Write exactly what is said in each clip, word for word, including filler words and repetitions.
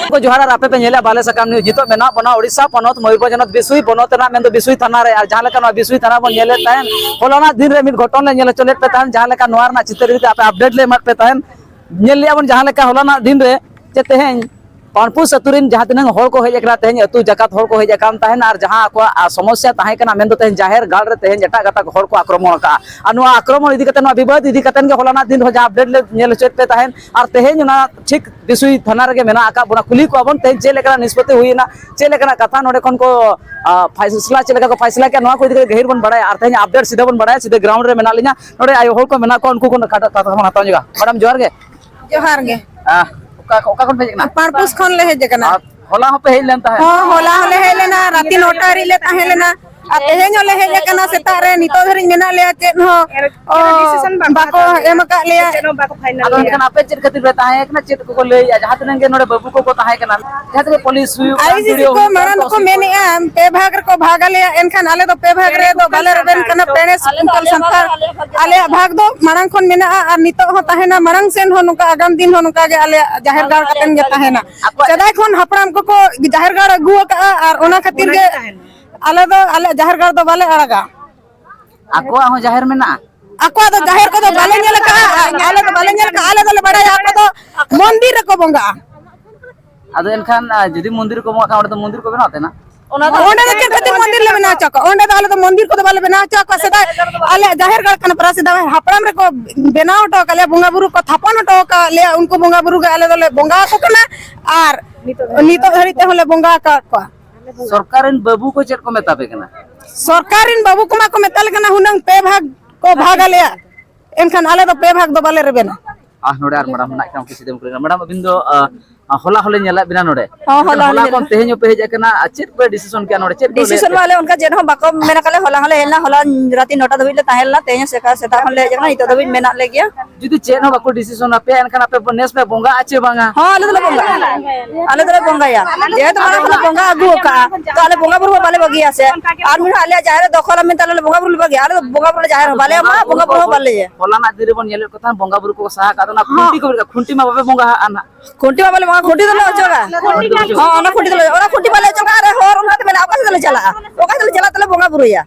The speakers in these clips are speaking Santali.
ᱠᱚ ᱡᱚᱦᱟᱨ, ᱟᱨ ᱟᱯᱮ ᱯᱮ ᱧᱮᱞᱮᱫᱼᱟ ᱵᱟᱞᱮ ᱥᱟᱠᱟᱢ ᱱᱤᱭᱩᱡᱽ᱾ ᱱᱤᱛᱚᱜ ᱢᱮᱱᱟᱜ ᱵᱚᱱᱟ ᱳᱰᱤᱥᱟ ᱯᱚᱱᱚᱛ ᱢᱚᱭᱩᱨᱵᱷᱚᱸᱡᱽ ᱦᱚᱱᱚᱛ ᱵᱤᱥᱩᱭ ᱵᱚᱱᱚᱛ ᱨᱮᱱᱟᱜ, ᱢᱮᱱᱫᱚ ᱵᱤᱥᱩᱭ ᱛᱷᱟᱱᱟ ᱨᱮ᱾ ᱟᱨ ᱡᱟᱦᱟᱸ ᱞᱮᱠᱟ ᱱᱚᱣᱟ ᱵᱤᱥᱩᱭ ᱛᱷᱟᱱᱟ ᱵᱚᱱ ᱧᱮᱞᱮᱫ ᱛᱟᱦᱮᱸᱫ, ᱦᱚᱞᱟᱱᱟᱜ ᱫᱤᱱ ᱨᱮ ᱢᱤᱫ ᱜᱷᱚᱴᱚᱱ ᱞᱮ ᱧᱮᱞ ᱦᱚᱪᱚ ᱞᱮᱫ ᱯᱮ ᱛᱟᱦᱮᱸᱫ, ᱡᱟᱦᱟᱸ ᱞᱮᱠᱟ ᱱᱚᱣᱟ ᱨᱮᱱᱟᱜ ᱪᱤᱛᱟᱹᱨ ᱡᱩᱫᱤ ᱟᱯᱮ ᱟᱯᱰᱮᱴ ᱞᱮ ᱮᱢᱟᱫ ᱯᱮ ᱛᱟᱦᱮᱸᱫ, ᱧᱮᱞ ᱞᱮᱜᱼᱟ ᱵᱚᱱ ᱡᱟᱦᱟᱸ ᱞᱮᱠᱟ ᱦᱚᱞᱟᱱᱟᱜ ᱫᱤᱱ ᱨᱮ, ᱡᱮ ᱛᱮᱦᱮᱧ ᱯᱟᱱᱯᱩᱥ ᱟᱹᱛᱩ ᱨᱮᱱ ᱡᱟᱦᱟᱸ ᱛᱤᱱᱟᱹᱜ ᱦᱚᱲ ᱠᱚ ᱦᱮᱡ ᱟᱠᱟᱱᱟ, ᱛᱮᱦᱮᱧ ᱟᱹᱛᱩ ᱡᱟᱠᱟᱛ ᱦᱚᱲ ᱠᱚ ᱦᱮᱡ ᱟᱠᱟᱱ ᱛᱟᱦᱮᱱ, ᱟᱨ ᱡᱟᱦᱟᱸ ᱟᱠᱚᱣᱟᱜ, ᱟ, ᱥᱚᱢᱚᱥᱥᱟ ᱛᱟᱦᱮᱸ ᱠᱟᱱᱟ, ᱢᱮᱱᱫᱚ ᱛᱮᱦᱮᱧ ᱡᱟᱦᱮᱨ ᱜᱟᱲ ᱨᱮ ᱛᱮᱦᱮᱧ ᱮᱴᱟᱜ ᱜᱟᱛᱟᱠ ᱦᱚᱲ ᱠᱚ ᱟᱠᱨᱚᱢᱚᱱ ᱟᱠᱟᱫᱼᱟ᱾ ᱟᱨ ᱱᱚᱣᱟ ᱟᱠᱨᱚᱢᱚᱱ ᱤᱫᱤ ᱠᱟᱛᱮ, ᱱᱚᱣᱟ ᱵᱤᱵᱟᱹᱫ ᱤᱫᱤ ᱠᱟᱛᱮ ᱜᱮ ᱦᱚᱞᱟᱱᱟᱜ ᱫᱤᱱ ᱨᱮᱦᱚᱸ ᱡᱟᱦᱟᱸ ᱟᱯᱰᱮᱴ ᱞᱮ ᱧᱮᱞ ᱦᱚᱪᱚᱭᱮᱫ ᱯᱮ ᱛᱟᱦᱮᱸᱫ, ᱟᱨ ᱛᱮᱦᱮᱧ ᱚᱱᱟ ᱴᱷᱤᱠ ᱵᱤᱥᱩᱭ ᱛᱷᱟᱱᱟ ᱨᱮᱜᱮ ᱢᱮᱱᱟᱜ ᱟᱠᱟᱫ ᱵᱚᱱᱟ᱾ ᱠᱩᱞᱤ ᱠᱚᱣᱟ ᱵᱚᱱ ᱛᱮᱦᱮᱧ ᱪᱮᱫ ᱞᱮᱠᱟᱱᱟᱜ ᱱᱤᱥᱯᱚᱛᱤ ᱦᱩᱭᱮᱱᱟ, ᱪᱮᱫ ᱞᱮᱠᱟᱱᱟᱜ ᱠᱟᱛᱷᱟ ᱱᱚᱰᱮ ᱠᱷᱚᱱ ᱠᱚ, ᱟ, ᱯᱷᱟᱭᱥᱞᱟ ᱪᱮᱫ ᱞᱮᱠᱟ ᱠᱚ ᱯᱷᱟᱭᱥᱞᱟ ᱠᱮᱫᱼᱟ, ᱱᱚᱣᱟ ᱠᱚ ᱤᱫᱤ ᱠᱟᱛᱮ ᱜᱟᱹᱦᱤᱨ ᱵᱚᱱ ᱵᱟᱲᱟᱭᱟ᱾ ᱟᱨ ᱛᱮᱦᱮᱧ ᱟᱯᱰᱮᱴ ᱥᱤᱫᱷᱟᱹ ᱵᱚᱱ ᱵᱟᱲᱟᱭᱟ, ᱥᱤᱫᱷᱟᱹ ᱜᱨᱟᱣᱩᱱᱰ ᱨᱮ ᱢᱮᱱᱟᱜ ᱞᱤᱧᱟ, ᱱᱚᱰᱮ ᱟᱭᱳ ᱦᱚᱲ ᱠᱚ ᱢᱮᱱᱟᱜ ᱠᱚᱣᱟ, ᱩᱱᱠᱩ ᱠᱷᱚᱱ ᱠᱟᱛᱷᱟ ᱠᱟᱛᱷᱟ ᱵᱚᱱ ᱦᱟᱛᱟᱣ ᱧᱚᱜᱟ᱾ ᱢᱮᱰᱟᱢ, ᱡᱚᱦᱟᱨ ᱜᱮ᱾ ᱡᱚᱦᱟᱨ ᱜᱮ᱾ ᱟᱦ, ᱚᱠᱟ, ᱚᱠᱟ ᱠᱷᱚᱱ ᱯᱮ ᱦᱮᱡ ᱠᱟᱱᱟ? ᱯᱟᱲᱯᱩᱥ ᱠᱷᱚᱱ ᱞᱮ ᱦᱮᱡ ᱟᱠᱟᱱᱟ᱾ ᱟᱨ ᱦᱚᱞᱟ ᱦᱚᱸᱯᱮ ᱦᱮᱡ ᱞᱮᱱ ᱛᱟᱦᱮᱸᱫ? ᱦᱚᱸ, ᱦᱚᱞᱟ ᱦᱚᱸᱞᱮ ᱦᱮᱡ ᱞᱮᱱᱟ, ᱨᱟᱛᱤ ᱱᱚᱴᱟ ᱨᱮᱞᱮ ᱛᱟᱦᱮᱸ ᱞᱮᱱᱟ᱾ ᱟᱨ ᱛᱮᱦᱮᱧ ᱦᱚᱸᱞᱮ ᱦᱮᱡ ᱟᱠᱟᱱᱟ ᱥᱮᱛᱟᱜ ᱨᱮ, ᱱᱤᱛᱚᱜ ᱫᱷᱟᱹᱨᱤᱡ ᱢᱮᱱᱟᱜ ᱞᱮᱭᱟ, ᱪᱮᱫ ᱦᱚᱸ, ᱚ, ᱵᱟᱠᱚ ᱮᱢ ᱟᱠᱟᱫ ᱞᱮᱭᱟ᱾ ᱟᱫᱚ ᱮᱱᱠᱷᱟᱱ ᱟᱯᱮ ᱪᱮᱫ ᱠᱷᱟᱹᱛᱤᱨ ᱯᱮ ᱛᱟᱦᱮᱸ ᱠᱟᱱᱟ? ᱪᱮᱫ ᱠᱚᱠᱚ ᱞᱟᱹᱭᱮᱫᱼᱟ? ᱡᱟᱦᱟᱸ ᱛᱤᱱᱟᱹᱜ ᱜᱮ ᱱᱚᱰᱮ ᱵᱟᱹᱵᱩ ᱠᱚᱠᱚ ᱛᱟᱦᱮᱸ ᱠᱟᱱᱟ, ᱡᱟᱦᱟᱸ ᱛᱤᱱᱟᱹᱜ ᱯᱩᱞᱤᱥ ᱦᱩᱭᱩᱜ ᱠᱟᱱ, ᱟᱭ ᱥᱤ ᱥᱤ ᱵᱷᱤᱰᱤᱭᱳ ᱠᱚ ᱦᱩᱭᱩᱜ ᱠᱟᱱ, ᱢᱟᱲᱟᱝ ᱠᱚ ᱢᱮᱱᱮᱫᱼᱟ, ᱯᱮ ᱵᱷᱟᱜᱽ ᱨᱮᱠᱚ ᱵᱷᱟᱜᱽ ᱟᱞᱮᱭᱟ, ᱮᱱᱠᱷᱟᱱ ᱟᱞᱮ ᱫᱚ ᱯᱮ ᱵᱷᱟᱜᱽ ᱨᱮᱫᱚ ᱵᱟᱞᱮ ᱨᱮᱵᱮᱱ ᱠᱟᱱᱟ, ᱯᱮᱲᱮ ᱥᱟᱱᱛᱟᱲ ᱥᱟᱱᱛᱟᱲ᱾ ᱟᱞᱮᱭᱟᱜ ᱵᱷᱟᱜᱽ ᱫᱚ ᱢᱟᱲᱟᱝ ᱠᱷᱚᱱ ᱢᱮᱱᱟᱜᱼᱟ ᱟᱨ ᱱᱤᱛᱚᱜ ᱦᱚᱸ ᱛᱟᱦᱮᱱᱟ, ᱢᱟᱲᱟᱝ ᱥᱮᱱ ᱦᱚᱸ ᱱᱚᱝᱠᱟ ᱟᱜᱟᱢ ᱫᱤᱱ ᱦᱚᱸ ᱱᱚᱝᱠᱟ ᱜᱮ ᱟᱞᱮᱭᱟᱜ ᱡᱟᱦᱮᱨ ᱜᱟᱲ ᱠᱟᱛᱮᱱ ᱜᱮ ᱛᱟᱦᱮᱱᱟ᱾ ᱟᱠᱚᱣᱟᱜ ᱥᱮᱫᱟᱭ ᱠᱷᱚᱱ ᱦᱟᱯᱲᱟᱢ ᱠᱚᱠᱚ ᱡᱟᱦᱮᱨ ᱜᱟᱲ ᱟᱹᱜᱩ ᱟᱠᱟᱫᱼᱟ ᱟᱨ ᱚᱱᱟ ᱠᱷᱟᱹᱛᱤᱨ ᱜᱮ ᱟᱞᱮ ᱫᱚ ᱟᱞᱮᱭᱟᱜ ᱡᱟᱦᱮᱨ ᱜᱟᱲ ᱫᱚ ᱵᱟᱞᱮ ᱟᱲᱟᱜᱟ᱾ ᱟᱠᱚᱣᱟᱜ ᱦᱚᱸ ᱡᱟᱦᱮᱨ ᱢᱮᱱᱟᱜᱼᱟ? ᱟᱠᱚᱣᱟᱜ ᱫᱚ ᱡᱟᱦᱮᱨ ᱠᱚᱫᱚ ᱵᱟᱞᱮ ᱧᱮᱞ ᱟᱠᱟᱫᱼᱟ, ᱟᱞᱮ ᱫᱚ ᱵᱟᱞᱮ ᱧᱮᱞ ᱟᱠᱟᱫᱼᱟ, ᱟᱞᱮ ᱫᱚᱞᱮ ᱵᱟᱲᱟᱭᱟ ᱟᱠᱚ ᱫᱚ ᱢᱚᱱᱫᱤᱨ ᱨᱮᱠᱚ ᱵᱚᱸᱜᱟᱜᱼᱟ᱾ ᱟᱫᱚ ᱮᱱᱠᱷᱟᱱ, ᱟ, ᱡᱩᱫᱤ ᱢᱚᱱᱫᱤᱨ ᱠᱚ ᱵᱚᱸᱜᱟᱜ ᱠᱷᱟᱱ, ᱚᱸᱰᱮ ᱫᱚ ᱢᱚᱱᱫᱤᱨ ᱠᱚ ᱵᱮᱱᱟᱣ ᱛᱟᱦᱮᱱᱟ? ᱚᱸᱰᱮ ᱫᱚ ᱪᱮᱫ ᱠᱷᱟᱹᱛᱤᱨ ᱢᱚᱱᱫᱤᱨ ᱞᱮ ᱵᱮᱱᱟᱣ ᱦᱚᱪᱚ ᱠᱚᱣᱟ? ᱚᱸᱰᱮ ᱫᱚ ᱟᱞᱮ ᱫᱚ ᱢᱚᱱᱫᱤᱨ ᱠᱚᱫᱚ ᱵᱟᱞᱮ ᱵᱮᱱᱟᱣ ᱦᱚᱪᱚ ᱠᱚᱣᱟ᱾ ᱥᱮᱫᱟᱭ ᱟᱞᱮᱭᱟᱜ ᱡᱟᱦᱮᱨ ᱜᱟᱲ ᱠᱟᱱᱟ, ᱯᱨᱟᱭ ᱥᱮᱫᱟᱭ ᱦᱟᱯᱲᱟᱢ ᱨᱮᱠᱚ ᱵᱮᱱᱟᱣ ᱦᱚᱴᱚ ᱟᱠᱟᱫ ᱞᱮᱭᱟ, ᱵᱚᱸᱜᱟ ᱵᱩᱨᱩ ᱠᱚ ᱛᱷᱟᱯᱚᱱ ᱦᱚᱴᱚ ᱟᱠᱟᱫ ᱞᱮᱭᱟ, ᱩᱱᱠᱩ ᱵᱚᱸᱜᱟ ᱵᱩᱨᱩ ᱜᱮ ᱟᱞᱮ ᱫᱚᱞᱮ ᱵᱚᱸᱜᱟ ᱟᱠᱚ ᱠᱟᱱᱟ ᱟᱨ ᱱᱤᱛᱚᱜ ᱫᱷᱟᱹᱨᱤᱡ ᱛᱮᱦᱚᱸ ᱞᱮ ᱵᱚᱸᱜᱟ ᱟᱠᱟᱫ ᱠᱚᱣᱟ᱾ ᱥᱚᱨᱠᱟᱨ ᱨᱮᱱ ᱵᱟᱹᱵᱩ ᱠᱚ ᱪᱮᱫ ᱠᱚ ᱢᱮᱛᱟ ᱯᱮ ᱠᱟᱱᱟ? ᱥᱚᱨᱠᱟᱨ ᱨᱮᱱ ᱵᱟᱹᱵᱩ ᱠᱚᱢᱟ ᱠᱚ ᱢᱮᱛᱟ ᱞᱮ ᱠᱟᱱᱟ ᱦᱩᱱᱟᱹᱝ ᱯᱮ ᱵᱷᱟᱜᱽ ᱠᱚ ᱵᱷᱟᱜᱽ ᱟᱞᱮᱭᱟ, ᱮᱱᱠᱷᱟᱱ ᱟᱞᱮ ᱫᱚ ᱯᱮ ᱵᱷᱟᱜᱽ ᱫᱚ ᱵᱟᱞᱮ ᱨᱮᱵᱮᱱᱟ᱾ ᱟᱨ ᱱᱚᱰᱮ ᱟᱨ ᱢᱟᱨᱟᱝ ᱢᱮᱱᱟᱜ ᱠᱤᱱᱟ, ᱩᱱᱠᱤᱱ ᱥᱤᱫᱷᱟᱹ ᱠᱩᱞᱤ ᱠᱟᱱᱟ᱾ ᱢᱮᱰᱟᱢ, ᱟᱹᱵᱤᱱ ᱫᱚ, ᱟ, ᱦᱚᱞᱟ ᱦᱚᱸᱞᱮ ᱧᱮᱞᱮᱫ ᱵᱤᱱᱟ ᱱᱚᱰᱮ᱾ ᱦᱚᱸ, ᱦᱚᱞᱟ ᱦᱚᱸᱞᱮ ᱦᱚᱞᱟ ᱧᱮᱞ ᱠᱷᱚᱱ ᱞᱮᱫᱟ᱾ ᱛᱮᱦᱮᱧ ᱦᱚᱸᱯᱮ ᱦᱮᱡ ᱟᱠᱟᱱᱟ, ᱟᱨ ᱪᱮᱫ ᱯᱮ decision ᱠᱮᱜᱼᱟ ᱱᱚᱰᱮ? ᱪᱮᱫ ᱯᱮ ᱞᱟᱹᱭ decision ᱛᱮ? ᱢᱟ ᱟᱞᱮ ᱚᱱᱠᱟ ᱪᱮᱫ ᱦᱚᱸ ᱵᱟᱠᱚ ᱢᱮᱱ ᱟᱠᱟᱫ ᱞᱮ᱾ ᱦᱚᱞᱟ ᱦᱚᱸᱞᱮ ᱦᱮᱡ ᱞᱮᱱᱟ, ᱦᱚᱞᱟ ᱨᱟᱛᱤ ᱱᱚᱴᱟ ᱫᱷᱟᱹᱵᱤᱡ ᱞᱮ ᱛᱟᱦᱮᱸ ᱞᱮᱱᱟ, ᱛᱮᱦᱮᱧ ᱦᱚᱸ ᱥᱮᱛᱟᱜ ᱥᱮᱛᱟᱜ ᱠᱷᱚᱱ ᱞᱮ ᱦᱮᱡ ᱟᱠᱟᱱᱟ, ᱱᱤᱛᱚᱜ ᱫᱷᱟᱹᱵᱤᱡ ᱢᱮᱱᱟᱜ ᱞᱮ ᱜᱮᱭᱟ᱾ ᱡᱩᱫᱤ ᱪᱮᱫ ᱦᱚᱸ ᱵᱟᱠᱚ decision ᱟᱯᱮᱭᱟ, ᱮᱱᱠᱷᱟᱱ ᱟᱯᱮ ᱱᱮᱥ ᱯᱮ ᱵᱚᱸᱜᱟᱜᱼᱟ ᱪᱮ ᱵᱟᱝᱟ? ᱦᱚᱸ, ᱟᱞᱮ ᱫᱚᱞᱮ ᱵᱚᱸᱜᱟᱜᱼᱟ, ᱟᱞᱮ ᱫᱚᱞᱮ ᱵᱚᱸᱜᱟᱭᱟ᱾ ᱡᱮᱦᱮᱛᱩ ᱢᱟᱨᱟᱝ ᱵᱩᱨᱩ ᱵᱚᱸᱜᱟ ᱟᱹᱜᱩ ᱟᱠᱟᱜᱼᱟ, ᱛᱚ ᱟᱞᱮ ᱵᱚᱸᱜᱟ ᱵᱩᱨᱩ ᱦᱚᱸ ᱵᱟᱞᱮ ᱵᱟᱹᱜᱤᱭᱟ ᱥᱮ᱾ ᱟᱨ ᱢᱤᱫ ᱦᱚᱲ ᱟᱞᱮᱭᱟᱜ ᱡᱟᱦᱮᱨ ᱨᱮ ᱫᱚᱠᱷᱚᱞᱟ ᱢᱮᱱᱛᱮ ᱟᱞᱮ ᱞᱮ ᱵᱚᱸᱜᱟ ᱵᱩᱨᱩ ᱞᱮ ᱵᱟᱹᱜᱤᱭᱟ? ᱟᱞᱮ ᱫᱚ ᱵᱚᱸᱜᱟ ᱵᱩᱨᱩ ᱞᱮ ᱡᱟᱦᱮᱨ ᱦᱚᱸ ᱵᱟᱞᱮ ᱮᱢᱟ, ᱵᱚᱸᱜᱟ ᱵᱩᱨᱩ ᱦᱚᱸ ᱵᱟᱞᱮ ᱤᱭᱟᱹ᱾ ᱦᱚᱞᱟᱱᱟᱜ ᱫᱤᱱ ᱨᱮᱵᱚᱱ ᱧᱮᱞᱮᱫ ᱠᱚ ᱛᱟᱦᱮᱸᱫ, ᱵᱚᱸᱜᱟ ᱵᱩᱨᱩ ᱠᱚ ᱥᱟᱦᱟ ᱟᱠᱟᱫ, ᱚᱱᱟ ᱠᱷᱩᱱᱴᱤ ᱠᱚ ᱵᱮᱱᱟᱣ, ᱠᱷᱩᱱᱴᱤ ᱢᱟ ᱵᱟᱯᱮ ᱵᱚᱸᱜᱟ ᱟᱜᱼᱟ ᱱᱟᱦᱟᱜ᱾ ᱠᱷᱩᱱᱴᱤ ᱢᱟ ᱵᱟᱞᱮ ᱵᱚᱸᱜᱟ, ᱠᱷᱩᱱᱴᱤ ᱫᱚᱞᱮ ᱚᱪᱚᱜᱟ᱾ ᱦᱚᱸ, ᱚᱱᱟ ᱠᱷᱩᱱᱴᱤ ᱫᱚᱞᱮ, ᱚᱱᱟ ᱠᱷᱩᱱᱴᱤ ᱵᱟᱞᱮ ᱚᱪᱚᱜᱟ, ᱟᱨ ᱦᱚᱨ ᱚᱱᱠᱟ ᱛᱮ ᱢᱮᱱᱟᱜᱼᱟ, ᱚᱠᱟ ᱥᱮᱫ ᱞᱮ ᱪᱟᱞᱟᱜᱼᱟ? ᱚᱠᱟ ᱥᱮᱫ ᱞᱮ ᱪᱟᱞᱟᱜ ᱛᱮᱞᱮ ᱵᱚᱸᱜᱟ ᱵᱩᱨᱩᱭᱟ?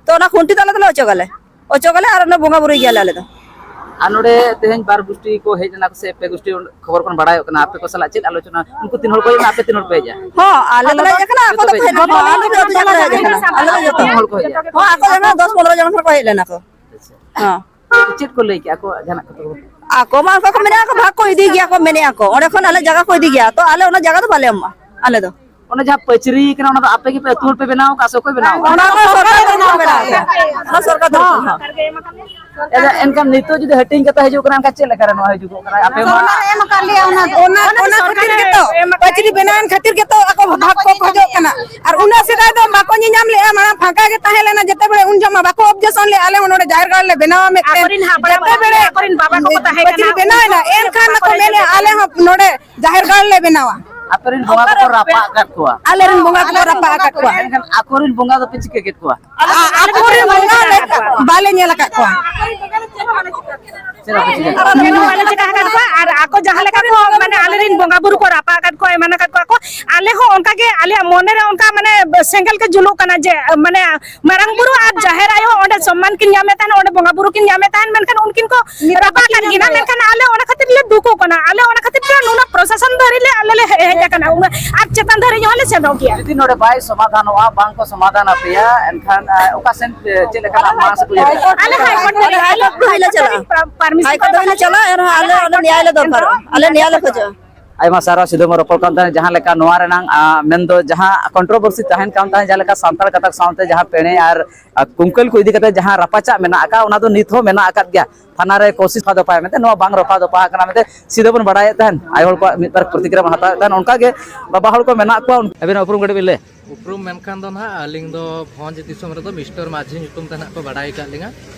ᱛᱚ ᱚᱱᱟ ᱠᱷᱩᱱᱴᱤ ᱫᱚ ᱟᱞᱮ ᱫᱚᱞᱮ ᱚᱪᱚᱜᱟᱞᱮ, ᱚᱪᱚᱜᱟᱞᱮ ᱟᱨ ᱚᱱᱟ ᱵᱚᱸᱜᱟ ᱵᱩᱨᱩᱭ ᱜᱮᱭᱟᱞᱮ ᱟᱞᱮ ᱫᱚ᱾ ᱟᱨ ᱱᱚᱰᱮ ᱛᱮᱦᱮᱧ ᱵᱟᱨ ᱜᱩᱥᱴᱤ ᱠᱚ ᱦᱮᱡ ᱞᱮᱱᱟ ᱥᱮ ᱯᱮ ᱜᱩᱥᱴᱤ, ᱠᱷᱚᱵᱚᱨ ᱠᱷᱚᱱ ᱵᱟᱲᱟᱭᱚᱜ ᱠᱟᱱᱟ, ᱟᱯᱮ ᱠᱚ ᱥᱟᱞᱟᱜ ᱪᱮᱫ ᱟᱞᱳᱪᱚᱱᱟ? ᱩᱱᱠᱩ ᱛᱤᱱ ᱦᱚᱲ ᱠᱚ ᱦᱮᱡ ᱞᱮᱱᱟ, ᱟᱯᱮ ᱛᱤᱱ ᱦᱚᱲ ᱯᱮ ᱦᱮᱡ ᱞᱮᱱᱟ? ᱦᱚᱸ, ᱟᱞᱮ ᱫᱚᱞᱮ ᱦᱮᱡ ᱟᱠᱟᱱᱟ, ᱟᱠᱚ ᱫᱚᱠᱚ ᱦᱮᱡ ᱞᱮᱱᱟ᱾ ᱦᱚᱸ, ᱟᱞᱮ ᱫᱚ ᱡᱚᱛᱚ ᱡᱟᱭᱜᱟ ᱨᱮ ᱦᱮᱡ ᱟᱠᱟᱱᱟ᱾ ᱟᱞᱮ ᱫᱚ ᱡᱚᱛᱚ᱾ ᱛᱤᱱ ᱦᱚᱲ ᱠᱚ ᱦᱮᱡ ᱞᱮᱱᱟ? ᱦᱚᱸ, ᱟᱠᱚ ᱡᱟᱦᱟᱸ ᱫᱚᱥ ᱯᱚᱱᱨᱚ ᱡᱚᱱ ᱠᱷᱚᱱ ᱠᱚ ᱦᱮᱡ ᱞᱮᱱᱟ ᱠᱚ᱾ ᱟᱪᱪᱷᱟ᱾ ᱦᱚᱸ᱾ ᱪᱮᱫ ᱠᱚ ᱞᱟᱹᱭ ᱠᱮᱜᱼᱟ ᱟᱠᱚᱣᱟᱜ ᱡᱟᱦᱟᱱᱟᱜ ᱠᱟᱛᱷᱟ ᱠᱚ? ᱟᱠᱚ ᱢᱟ ᱚᱱᱠᱟ ᱠᱚ ᱢᱮᱱᱮᱜᱼᱟ, ᱠᱚ ᱵᱷᱟᱜᱽ ᱠᱚ ᱤᱫᱤ ᱜᱮᱭᱟ ᱠᱚ ᱢᱮᱱᱮᱜᱼᱟ ᱠᱚ, ᱚᱸᱰᱮ ᱠᱷᱚᱱ ᱟᱞᱮ ᱡᱟᱭᱜᱟ ᱠᱚ ᱤᱫᱤ ᱜᱮᱭᱟ, ᱛᱚ ᱟᱞᱮ ᱚᱱᱟ ᱡᱟᱭᱜᱟ ᱫᱚ ᱵᱟᱞᱮ ᱮᱢᱚᱜᱼᱟ ᱟᱞᱮ ᱫᱚ᱾ ᱚᱱᱟ ᱡᱟᱦᱟᱸ ᱯᱟᱹᱪᱨᱤ ᱠᱟᱱᱟ, ᱚᱱᱟ ᱫᱚ ᱟᱯᱮ ᱜᱮᱯᱮ ᱟᱹᱛᱩ ᱦᱚᱲ ᱯᱮ ᱵᱮᱱᱟᱣ ᱟᱠᱟᱫ ᱥᱮ ᱚᱠᱚᱭ ᱵᱮᱱᱟᱣ ᱟᱠᱟᱫ? ᱚᱱᱟ ᱫᱚ ᱥᱚᱨᱠᱟᱨ ᱛᱚᱨᱚᱯ ᱠᱷᱚᱱ ᱵᱮᱱᱟᱣ ᱟᱠᱟᱫᱟ᱾ ᱚᱱᱟ ᱥᱚᱨᱠᱟᱨ ᱛᱚᱨᱚᱯ ᱠᱷᱚᱱ᱾ ᱦᱚᱸ᱾ ᱟᱪᱪᱷᱟ, ᱮᱱᱠᱷᱟᱱ ᱱᱤᱛᱚᱜ ᱡᱩᱫᱤ ᱦᱟᱹᱴᱤᱧ ᱠᱟᱛᱮ ᱦᱤᱡᱩᱜ ᱠᱟᱱᱟ, ᱮᱱᱠᱷᱟᱱ ᱪᱮᱫ ᱞᱮᱠᱟ ᱨᱮ ᱱᱚᱣᱟ ᱦᱤᱡᱩᱜᱚᱜ ᱠᱟᱱᱟ? ᱟᱯᱮ ᱢᱟ ᱥᱚᱨᱠᱟᱨ ᱮ ᱮᱢ ᱟᱠᱟᱫ ᱞᱮᱭᱟ, ᱚᱱᱟ, ᱚᱱᱟ, ᱚᱱᱟ ᱚᱱᱟ ᱠᱷᱟᱹᱛᱤᱨ ᱥᱚᱨᱠᱟᱨ ᱜᱮᱛᱚ, ᱮ ᱮᱢ ᱟᱠᱟᱫ ᱯᱟᱹᱪᱨᱤ ᱵᱮᱱᱟᱣᱮᱱ ᱠᱷᱟᱹᱛᱤᱨ ᱜᱮᱛᱚ ᱟᱠᱚ ᱵᱷᱟᱜᱽ ᱠᱚ ᱠᱷᱚᱡᱚᱜ ᱠᱟᱱᱟ᱾ ᱟᱨ ᱩᱱᱟᱹᱜ ᱥᱮᱫᱟᱭ ᱫᱚ ᱵᱟᱠᱚ ᱧᱮᱧᱟᱢ ᱞᱮᱜᱼᱟ, ᱢᱟᱲᱟᱝ ᱯᱷᱟᱸᱠᱟ ᱜᱮ ᱛᱟᱦᱮᱸ ᱞᱮᱱᱟ, ᱡᱮᱛᱮ ᱵᱮᱲᱮ ᱩᱱ ᱡᱚᱦᱚᱜ ᱢᱟ ᱵᱟᱠᱚ objection ᱞᱮᱜᱼᱟ, ᱟᱞᱮ ᱦᱚᱸ ᱱᱚᱰᱮ ᱡᱟᱦᱮᱨ ᱜᱟᱲ ᱞᱮ ᱵᱮᱱᱟᱣᱟ ᱢᱤᱫᱴᱮᱱ᱾ ᱟᱠᱚᱨᱮᱱ ᱦᱟᱯᱲᱟᱢ ᱡᱮᱛᱮ ᱵᱮᱲᱮ ᱟᱠᱚᱨᱮᱱ ᱵᱟᱵᱟ ᱠᱚᱠᱚ ᱛᱟᱦᱮᱸ ᱯᱟᱹᱪᱨᱤ ᱠᱟᱱᱟ, ᱵᱮᱱᱟᱣ ᱮᱱᱟ, ᱩᱱᱠᱩ ᱮᱱᱠᱷᱟᱱ ᱵᱟᱠᱚ ᱢᱟᱠᱚ ᱨᱮᱡ ᱢᱮᱱᱮᱜᱼᱟ, ᱦᱚᱪᱚ ᱟᱞᱮ ᱦᱚᱸ ᱱᱚᱰᱮ ᱡᱟᱦᱮᱨ ᱜᱟᱲ ᱞᱮ ᱵᱮᱱᱟᱣᱟ᱾ ᱟᱯᱮᱨᱮᱱ ᱵᱚᱸᱜᱟ ᱠᱚᱠᱚ ᱨᱟᱯᱟᱜ ᱟᱠᱟᱫ ᱠᱚᱣᱟ᱾ ᱟᱞᱮᱨᱮᱱ ᱵᱚᱸᱜᱟ ᱠᱚᱠᱚ ᱨᱟᱯᱟᱜ ᱟᱠᱟᱫ ᱠᱚᱣᱟ᱾ ᱮᱱᱠᱷᱟᱱ ᱟᱠᱚᱨᱮᱱ ᱵᱚᱸᱜᱟ ᱫᱚᱯᱮ ᱪᱤᱠᱟᱹ ᱠᱮᱫ ᱠᱚᱣᱟ? ᱟ-, ᱟᱠᱚᱨᱮᱱ ᱵᱚᱸᱜᱟ ᱞᱮ ᱵᱟᱞᱮ ᱧᱮᱞ ᱟᱠᱟᱫ ᱠᱚᱣᱟ᱾ ᱪᱮᱫ ᱵᱟᱯᱮ ᱪᱤᱠᱟᱹ ᱠᱮᱫ ᱠᱚᱣᱟ? ᱟᱞᱮ ᱵᱟᱞᱮ ᱪᱤᱠᱟ ᱟᱠᱟᱫ ᱠᱚᱣᱟ᱾ ᱟᱨ ᱟᱠᱚ ᱡᱟᱦᱟᱸ ᱞᱮᱠᱟ ᱠᱚ, ᱢᱟᱱᱮ, ᱟᱞᱮᱨᱮᱱ ᱵᱚᱸᱜᱟ ᱵᱩᱨᱩ ᱠᱚ ᱨᱟᱯᱟᱜ ᱟᱠᱟᱫ ᱠᱚᱣᱟ, ᱮᱢᱟᱱ ᱟᱠᱟᱫ ᱠᱚᱣᱟ ᱠᱚ, ᱟᱞᱮ ᱦᱚᱸ ᱚᱱᱠᱟ ᱜᱮ ᱟᱞᱮᱭᱟᱜ ᱢᱚᱱᱮ ᱨᱮ ᱚᱱᱠᱟ, ᱢᱟᱱᱮ, ᱥᱮᱸᱜᱮᱞ ᱜᱮ ᱡᱩᱞᱩᱜ ᱠᱟᱱᱟ ᱡᱮ, ᱢᱟᱱᱮ, ᱢᱟᱨᱟᱝ ᱵᱩᱨᱩ ᱟᱨ ᱡᱟᱦᱮᱨ ᱟᱭᱳ ᱚᱸᱰᱮ ᱥᱚᱢᱢᱟᱱ ᱠᱤᱱ ᱧᱟᱢᱮᱫ ᱛᱟᱦᱮᱱ, ᱚᱸᱰᱮ ᱵᱚᱸᱜᱟ ᱵᱩᱨᱩ ᱠᱤᱱ ᱧᱟᱢᱮᱫ ᱛᱟᱦᱮᱱ, ᱢᱮᱱᱠᱷᱟᱱ ᱩᱱᱠᱤᱱ ᱠᱚ ᱨᱟᱯᱟᱜ ᱟᱠᱟᱫ ᱠᱤᱱᱟ᱾ ᱢᱮᱱᱠᱷᱟᱱ ᱟᱞᱮ ᱚᱱᱟ ᱠᱷᱟᱹᱛᱤᱨ ᱞᱮ ᱫᱩᱠᱚᱜ ᱠᱟᱱᱟ, ᱟᱞᱮ ᱚᱱᱟ ᱠᱷᱟᱹᱛᱤᱨ ᱛᱮ ᱱᱩᱱᱟᱹᱜ ᱯᱨᱚᱥᱟᱥᱚᱱ ᱫᱷᱟᱹᱨᱤᱡ ᱞᱮ, ᱟᱞᱮ ᱞᱮ ᱦᱮᱡ, ᱦᱮᱡ ᱟᱠᱟᱱᱟ, ᱩᱱᱟᱹᱜ ᱟᱨ ᱪᱮᱛᱟᱱ ᱫᱷᱟᱹᱨᱤᱡ ᱦᱚᱸᱞᱮ ᱥᱮᱱᱚᱜ ᱜᱮᱭᱟ᱾ ᱡᱩᱫᱤ ᱱᱚᱰᱮ ᱵᱟᱭ ᱥᱚᱢᱟᱫᱷᱟᱱᱚᱜᱼᱟ, ᱵᱟᱝ ᱠᱚ ᱥᱚᱢᱟᱫᱷᱟᱱ ᱟᱯᱮᱭᱟ, ᱮᱱᱠᱷᱟᱱ, ᱮ, ᱚᱠᱟ ᱥᱮᱱ, ᱮ, ᱪᱮᱫ ᱞᱮᱠᱟᱱᱟᱜ ᱢᱟᱲᱟᱝ ᱥᱮᱫ ᱠᱚ ᱤᱫᱤ ᱠᱚᱣᱟ? ᱟᱞᱮ ᱦᱟᱭ ᱠᱳᱨᱴ ᱫᱷᱟᱹᱨᱤᱡ, ᱦᱟᱭ ᱠᱳᱨᱴ ᱫᱷᱟᱹᱵᱤᱡ ᱞᱮ ᱪᱟᱞᱟᱜᱼᱟ᱾ ᱯᱟᱨᱢᱤᱥᱚᱱ ᱦᱟᱭ ᱠᱳᱨᱴ ᱫᱷᱟᱹᱵᱤᱡ ᱞᱮ ᱪᱟᱞᱟᱜᱼᱟ, ᱮᱱᱨᱮᱦᱚᱸ ᱟᱞᱮ ᱚᱸᱰᱮ ᱱᱮᱭᱟᱭ ᱞᱮ ᱫᱚᱨᱠᱟᱨᱚᱜᱼᱟ, ᱟᱞᱮ ᱱᱮᱭᱟᱭ ᱞᱮ ᱠᱷᱚᱡᱚᱜᱼᱟ᱾ ᱟᱭᱢᱟ ᱥᱟᱨᱦᱟᱣ ᱥᱤᱫᱷᱩ ᱵᱚᱱ ᱨᱚᱯᱚᱲ ᱠᱟᱱ ᱛᱟᱦᱮᱸᱫ, ᱡᱟᱦᱟᱸ ᱞᱮᱠᱟ ᱱᱚᱣᱟ ᱨᱮᱱᱟᱝ, ᱟ, ᱢᱮᱱᱫᱚ ᱡᱟᱦᱟᱸ ᱠᱚᱱᱴᱨᱳᱵᱷᱟᱨᱥᱤ ᱛᱟᱦᱮᱱ ᱠᱟᱱ ᱛᱟᱦᱮᱸᱫ, ᱡᱟᱦᱟᱸ ᱞᱮᱠᱟ ᱥᱟᱱᱛᱟᱲ ᱜᱟᱛᱟᱠ ᱥᱟᱶᱛᱮ ᱡᱟᱦᱟᱸ ᱯᱮᱬᱮ ᱟᱨ, ᱟ, ᱠᱩᱝᱠᱟᱹᱞ ᱠᱚ ᱤᱫᱤ ᱠᱟᱛᱮ ᱡᱟᱦᱟᱸ ᱨᱟᱯᱟᱪᱟᱜ ᱢᱮᱱᱟᱜ ᱟᱠᱟᱫ, ᱚᱱᱟ ᱫᱚ ᱱᱤᱛ ᱦᱚᱸ ᱢᱮᱱᱟᱜ ᱟᱠᱟᱫ ᱜᱮᱭᱟ᱾ ᱛᱷᱟᱱᱟ ᱨᱮ ᱠᱳᱥᱤᱥ ᱨᱚᱯᱷᱟ ᱫᱚᱯᱷᱟᱭᱟ ᱢᱮᱱᱛᱮ, ᱱᱚᱣᱟ ᱵᱟᱝ ᱨᱚᱯᱷᱟ ᱫᱚᱯᱷᱟ ᱟᱠᱟᱱᱟ ᱢᱮᱱᱛᱮ ᱥᱤᱫᱷᱟᱹ ᱵᱚᱱ ᱵᱟᱲᱟᱭᱮᱫ ᱛᱟᱦᱮᱸᱫ᱾ ᱟᱭᱳ ᱦᱚᱲ ᱠᱚᱣᱟᱜ ᱢᱤᱫ ᱵᱟᱨ ᱯᱨᱚᱛᱤᱠᱨᱤᱭᱟ ᱵᱚᱱ ᱦᱟᱛᱟᱣᱮᱫ ᱛᱟᱦᱮᱸᱫ᱾ ᱚᱱᱠᱟ ᱜᱮ ᱵᱟᱵᱟ ᱦᱚᱲ ᱠᱚ ᱢᱮᱱᱟᱜ ᱠᱚᱣᱟ, ᱟᱹᱵᱤᱱᱟᱜ ᱩᱯᱨᱩᱢ ᱠᱟᱹᱴᱤᱡ ᱵᱤᱱ ᱞᱟᱹᱭ᱾ ᱩᱯᱨᱩᱢ ᱢᱮᱱᱠᱷᱟᱱ ᱫᱚ ᱱᱟᱦᱟᱜ ᱟᱹᱞᱤᱧ ᱫᱚ ᱵᱷᱚᱸᱡᱽ ᱫᱤᱥᱚᱢ ᱨᱮᱫᱚ ᱢᱤᱥᱴᱟᱨ ᱢᱟᱹᱡᱷᱤ ᱧᱩᱛᱩᱢ ᱛᱮ ᱱᱟᱦᱟᱜ ᱠᱚ ᱵᱟᱲᱟᱭ ᱟᱠᱟᱫ ᱞᱤᱧᱟ᱾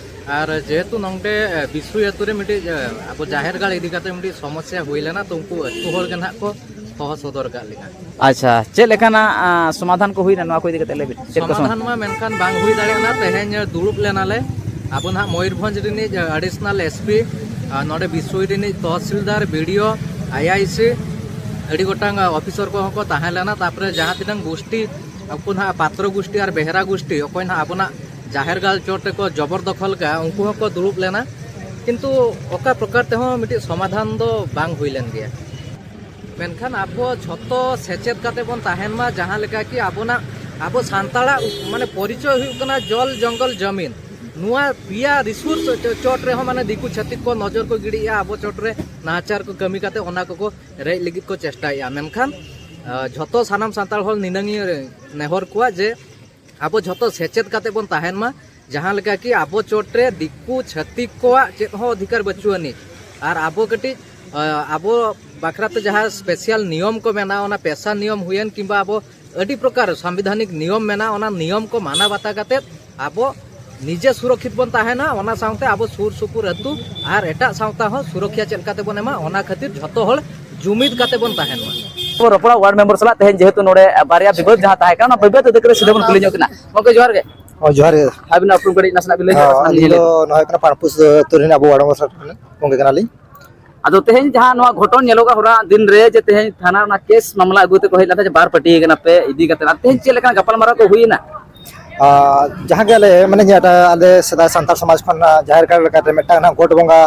ᱟᱨ ᱡᱮᱦᱮᱛᱩ ᱱᱚᱰᱮ, ᱮ, ᱵᱤᱥᱩᱭ ᱟᱹᱛᱩ ᱨᱮ ᱢᱤᱫᱴᱤᱡ, ᱮ, ᱟᱵᱚ ᱡᱟᱦᱮᱨ ᱜᱟᱲ ᱤᱫᱤ ᱠᱟᱛᱮ ᱢᱤᱫᱴᱤᱡ ᱥᱚᱢᱚᱥᱥᱟ ᱦᱩᱭ ᱞᱮᱱᱟ, ᱛᱚ ᱩᱱᱠᱩ ᱟᱹᱛᱩ ᱦᱚᱲ ᱜᱮ ᱱᱟᱦᱟᱜ ᱠᱚ ᱦᱚᱦᱚ ᱥᱚᱫᱚᱨ ᱟᱠᱟᱫ ᱞᱤᱧᱟ᱾ ᱟᱪᱪᱷᱟ, ᱪᱮᱫ ᱞᱮᱠᱟᱱᱟᱜ, ᱟ, ᱥᱚᱢᱟᱫᱷᱟᱱ ᱠᱚ ᱦᱩᱭᱱᱟ ᱱᱚᱣᱟ ᱠᱚ ᱤᱫᱤ ᱠᱟᱛᱮ? ᱞᱟᱹᱭ ᱵᱤᱱ, ᱪᱮᱫ ᱠᱚ ᱥᱚᱢᱟᱫᱷᱟᱱ ᱥᱚᱢᱟᱫᱷᱟᱱ? ᱢᱟ ᱢᱮᱱᱠᱷᱟᱱ ᱵᱟᱝ ᱦᱩᱭ ᱫᱟᱲᱮᱭᱟᱜ ᱠᱟᱱᱟ᱾ ᱛᱮᱦᱮᱧ ᱫᱩᱲᱩᱵ ᱞᱮᱱᱟᱞᱮ ᱟᱵᱚ ᱱᱟᱦᱟᱜ ᱢᱚᱭᱩᱨᱵᱷᱚᱸᱡᱽ ᱨᱤᱱᱤᱡ ᱟᱰᱤᱥᱚᱱᱟᱞ ᱮᱥ ᱯᱤ, ᱟᱨ ᱱᱚᱰᱮ ᱵᱤᱥᱩᱭ ᱨᱤᱱᱤᱡ ᱛᱚᱦᱥᱤᱞᱫᱟᱨ, ᱵᱤ ᱰᱤ ᱳ, ᱟᱭ ᱟᱭ ᱥᱤ, ᱟᱹᱰᱤ ᱜᱚᱴᱟᱝ ᱚᱯᱷᱤᱥᱟᱨ ᱠᱚᱦᱚᱸ ᱠᱚ ᱛᱟᱦᱮᱸ ᱞᱮᱱᱟ᱾ ᱛᱟᱨᱯᱚᱨᱮ ᱡᱟᱦᱟᱸ ᱛᱤᱱᱟᱹᱝ ᱜᱩᱥᱴᱤ, ᱩᱱᱠᱩ ᱱᱟᱦᱟᱜ ᱯᱟᱛᱨᱚ ᱜᱩᱥᱴᱤ ᱟᱨ ᱵᱮᱦᱨᱟ ᱜᱩᱥᱴᱤ, ᱚᱠᱚᱭ ᱱᱟᱦᱟᱜ ᱟᱵᱚᱱᱟᱜ ᱡᱟᱦᱮᱨ ᱜᱟᱲ ᱪᱚᱴ ᱨᱮᱠᱚ ᱡᱚᱵᱚᱨ ᱫᱚᱠᱷᱚᱞ ᱠᱟᱜᱼᱟ, ᱩᱱᱠᱩ ᱦᱚᱸᱠᱚ ᱫᱩᱲᱩᱵ ᱞᱮᱱᱟ᱾ ᱠᱤᱱᱛᱩ ᱚᱠᱟ ᱯᱨᱚᱠᱟᱨ ᱛᱮᱦᱚᱸ ᱢᱤᱫᱴᱤᱡ ᱥᱚᱢᱟᱫᱷᱟᱱ ᱫᱚ ᱵᱟᱝ ᱦᱩᱭ ᱞᱮᱱ ᱜᱮᱭᱟ᱾ ᱢᱮᱱᱠᱷᱟᱱ ᱟᱵᱚ ᱡᱷᱚᱛᱚ ᱥᱮᱪᱮᱫ ᱠᱟᱛᱮ ᱵᱚᱱ ᱛᱟᱦᱮᱱ ᱢᱟ, ᱡᱟᱦᱟᱸ ᱞᱮᱠᱟ ᱠᱤ ᱟᱵᱚᱱᱟᱜ, ᱟᱵᱚ ᱥᱟᱱᱛᱟᱲᱟᱜ ᱢᱟᱱᱮ ᱯᱚᱨᱤᱪᱚᱭ ᱦᱩᱭᱩᱜ ᱠᱟᱱᱟ ᱡᱚᱞ, ᱡᱚᱝᱜᱚᱞ, ᱡᱚᱢᱤᱱ᱾ ᱱᱚᱣᱟ ᱯᱮᱭᱟ ᱨᱤᱥᱳᱨᱥ ᱪᱚ-, ᱪᱚᱴ ᱨᱮᱦᱚᱸ ᱢᱟᱱᱮ ᱫᱤᱠᱩ ᱪᱷᱟᱹᱛᱤᱠ ᱠᱚ ᱱᱚᱡᱚᱨ ᱠᱚ ᱜᱤᱰᱤᱭᱮᱫᱼᱟ, ᱟᱵᱚ ᱪᱚᱴ ᱨᱮ ᱱᱟᱦᱟᱪᱟᱨ ᱠᱚ ᱠᱟᱹᱢᱤ ᱠᱟᱛᱮ ᱚᱱᱟ ᱠᱚᱠᱚ ᱨᱮᱡ ᱞᱟᱹᱜᱤᱫ ᱠᱚ ᱪᱮᱥᱴᱟᱭᱮᱫᱼᱟ᱾ ᱢᱮᱱᱠᱷᱟᱱ, ᱟ, ᱡᱷᱚᱛᱚ ᱥᱟᱱᱟᱢ ᱥᱟᱱᱛᱟᱲ ᱦᱚᱲ ᱱᱤᱱᱟᱹᱝ ᱤᱧ ᱱᱮᱦᱚᱨ ᱠᱚᱣᱟ ᱡᱮ ᱟᱵᱚ ᱡᱷᱚᱛᱚ ᱥᱮᱪᱮᱫ ᱠᱟᱛᱮ ᱵᱚᱱ ᱛᱟᱦᱮᱱ ᱢᱟ, ᱡᱟᱦᱟᱸ ᱞᱮᱠᱟ ᱠᱤ ᱟᱵᱚ ᱪᱚᱴ ᱨᱮ ᱫᱤᱠᱩ ᱪᱷᱟᱹᱛᱤᱠ ᱠᱚᱣᱟᱜ ᱪᱮᱫ ᱦᱚᱸ ᱚᱫᱷᱤᱠᱟᱨ ᱵᱟᱹᱪᱩᱜ ᱟᱹᱱᱤᱡ᱾ ᱟᱨ ᱟᱵᱚ ᱠᱟᱹᱴᱤᱡ, ᱟ, ᱟᱵᱚ ᱵᱟᱠᱷᱨᱟ ᱛᱮ ᱡᱟᱦᱟᱸ ᱥᱯᱮᱥᱟᱞ ᱱᱤᱭᱚᱢ ᱠᱚ ᱢᱮᱱᱟᱜᱼᱟ, ᱚᱱᱟ ᱯᱮᱥᱟ ᱱᱤᱭᱚᱢ ᱦᱩᱭᱮᱱ ᱠᱤᱝᱵᱟ ᱟᱵᱚ ᱟᱹᱰᱤ ᱯᱨᱚᱠᱟᱨ ᱥᱟᱝᱵᱤᱫᱷᱟᱱᱤᱠ ᱱᱤᱭᱚᱢ ᱢᱮᱱᱟᱜᱼᱟ, ᱚᱱᱟ ᱱᱤᱭᱚᱢ ᱠᱚ ᱢᱟᱱᱟᱣ ᱵᱟᱛᱟᱣ ᱠᱟᱛᱮ ᱟᱵᱚ ᱱᱤᱡᱮ ᱥᱩᱨᱚᱠᱷᱤᱛ ᱵᱚᱱ ᱛᱟᱦᱮᱱᱟ, ᱚᱱᱟ ᱥᱟᱶᱛᱮ ᱟᱵᱚ ᱥᱩᱨ ᱥᱩᱯᱩᱨ ᱟᱹᱛᱩ ᱟᱨ ᱮᱴᱟᱜ ᱥᱟᱶᱛᱟ ᱦᱚᱸ ᱥᱩᱨᱚᱠᱷᱟ ᱪᱮᱫ ᱞᱮᱠᱟ ᱛᱮᱵᱚᱱ ᱮᱢᱟ, ᱚᱱᱟ ᱠᱷᱟᱹᱛᱤᱨ ᱡᱷᱚᱛᱚ ᱦᱚᱲ ᱡᱩᱢᱤᱫ ᱠᱟᱛᱮ ᱵᱚᱱ ᱛᱟᱦᱮᱱ ᱢᱟ᱾ ᱵᱚᱱ ᱨᱚᱯᱚᱲᱟ ᱣᱟᱨᱰ ᱢᱮᱢᱵᱟᱨ ᱥᱟᱞᱟᱜ᱾ ᱛᱮᱦᱮᱧ ᱡᱮᱦᱮᱛᱩ ᱱᱚᱰᱮ ᱵᱟᱨᱭᱟ ᱵᱤᱵᱟᱹᱫ ᱡᱟᱦᱟᱸ ᱛᱟᱦᱮᱸ ᱠᱟᱱᱟ, ᱚᱱᱟ ᱵᱤᱵᱟᱹᱫ ᱤᱫᱤ ᱠᱟᱛᱮ ᱥᱤᱫᱷᱟᱹ ᱵᱚᱱ ᱠᱩᱞᱤ ᱧᱚᱜ ᱠᱤᱱᱟ᱾ ᱜᱚᱢᱠᱮ, ᱡᱚᱦᱟᱨ ᱜᱮ᱾ ᱦᱚᱸ, ᱡᱚᱦᱟᱨ ᱜᱮ᱾ ᱟᱹᱵᱤᱱᱟᱜ ᱩᱯᱨᱩᱢ ᱠᱟᱹᱴᱤᱡ ᱱᱟᱥᱮᱱᱟᱜ ᱵᱤᱱ ᱞᱟᱹᱭ ᱧᱚᱜ ᱦᱚᱸ, ᱠᱷᱟᱱ ᱟᱹᱞᱤᱧ ᱞᱤᱧ ᱫᱚ ᱞᱟᱹᱭᱟ᱾ ᱱᱚᱣᱟ ᱦᱩᱭᱩᱜ ᱠᱟᱱᱟ ᱯᱟᱲᱯᱩᱥ ᱟᱹᱛᱩ ᱨᱤᱱ ᱟᱵᱚ ᱣᱟᱨᱰ ᱢᱮᱢᱵᱟᱨ ᱥᱟᱞᱟᱜ ᱜᱚᱢᱠᱮ ᱠᱟᱱᱟᱞᱤᱧ᱾ ᱟᱫᱚ ᱛᱮᱦᱮᱧ ᱡᱟᱦᱟᱸ ᱱᱚᱣᱟ ᱜᱷᱚᱴᱚᱱ ᱧᱮᱞᱚᱜᱼᱟ ᱦᱚᱞᱟ ᱫᱤᱱ ᱨᱮ, ᱡᱮ ᱛᱮᱦᱮᱧ ᱛᱷᱟᱱᱟ ᱨᱮᱱᱟᱜ ᱠᱮᱥ ᱢᱟᱢᱞᱟ ᱟᱹᱜᱩ ᱛᱮᱠᱚ ᱦᱮᱡ ᱞᱮᱱ ᱛᱟᱦᱮᱸᱫ, ᱡᱮ ᱵᱟᱨ ᱯᱟᱹᱴᱤ ᱠᱟᱱᱟ ᱯᱮ ᱤᱫᱤ ᱠᱟᱛᱮ, ᱟᱨ ᱛᱮᱦᱮᱧ ᱪᱮᱫ ᱞᱮᱠᱟᱱᱟᱜ ᱜᱟᱯᱟᱞᱢᱟᱨᱟᱣ ᱠᱚ ᱦᱩᱭᱮᱱᱟ? ᱟᱨ ᱡᱟᱦᱟᱸ ᱜᱮ ᱟᱞᱮ, ᱢᱟᱱᱮ, ᱡᱮᱴᱟ ᱟᱞᱮ ᱥᱮᱫᱟᱭ ᱥᱟᱱᱛᱟᱲ ᱥᱚᱢᱟᱡᱽ ᱠᱷᱚᱱ ᱡᱟᱦᱮᱨ ᱜᱟᱲ ᱞᱮᱠᱟᱛᱮ ᱢᱤᱫᱴᱟᱝ ᱱᱟᱜ ᱜᱚᱴ ᱵᱚᱸᱜᱟ,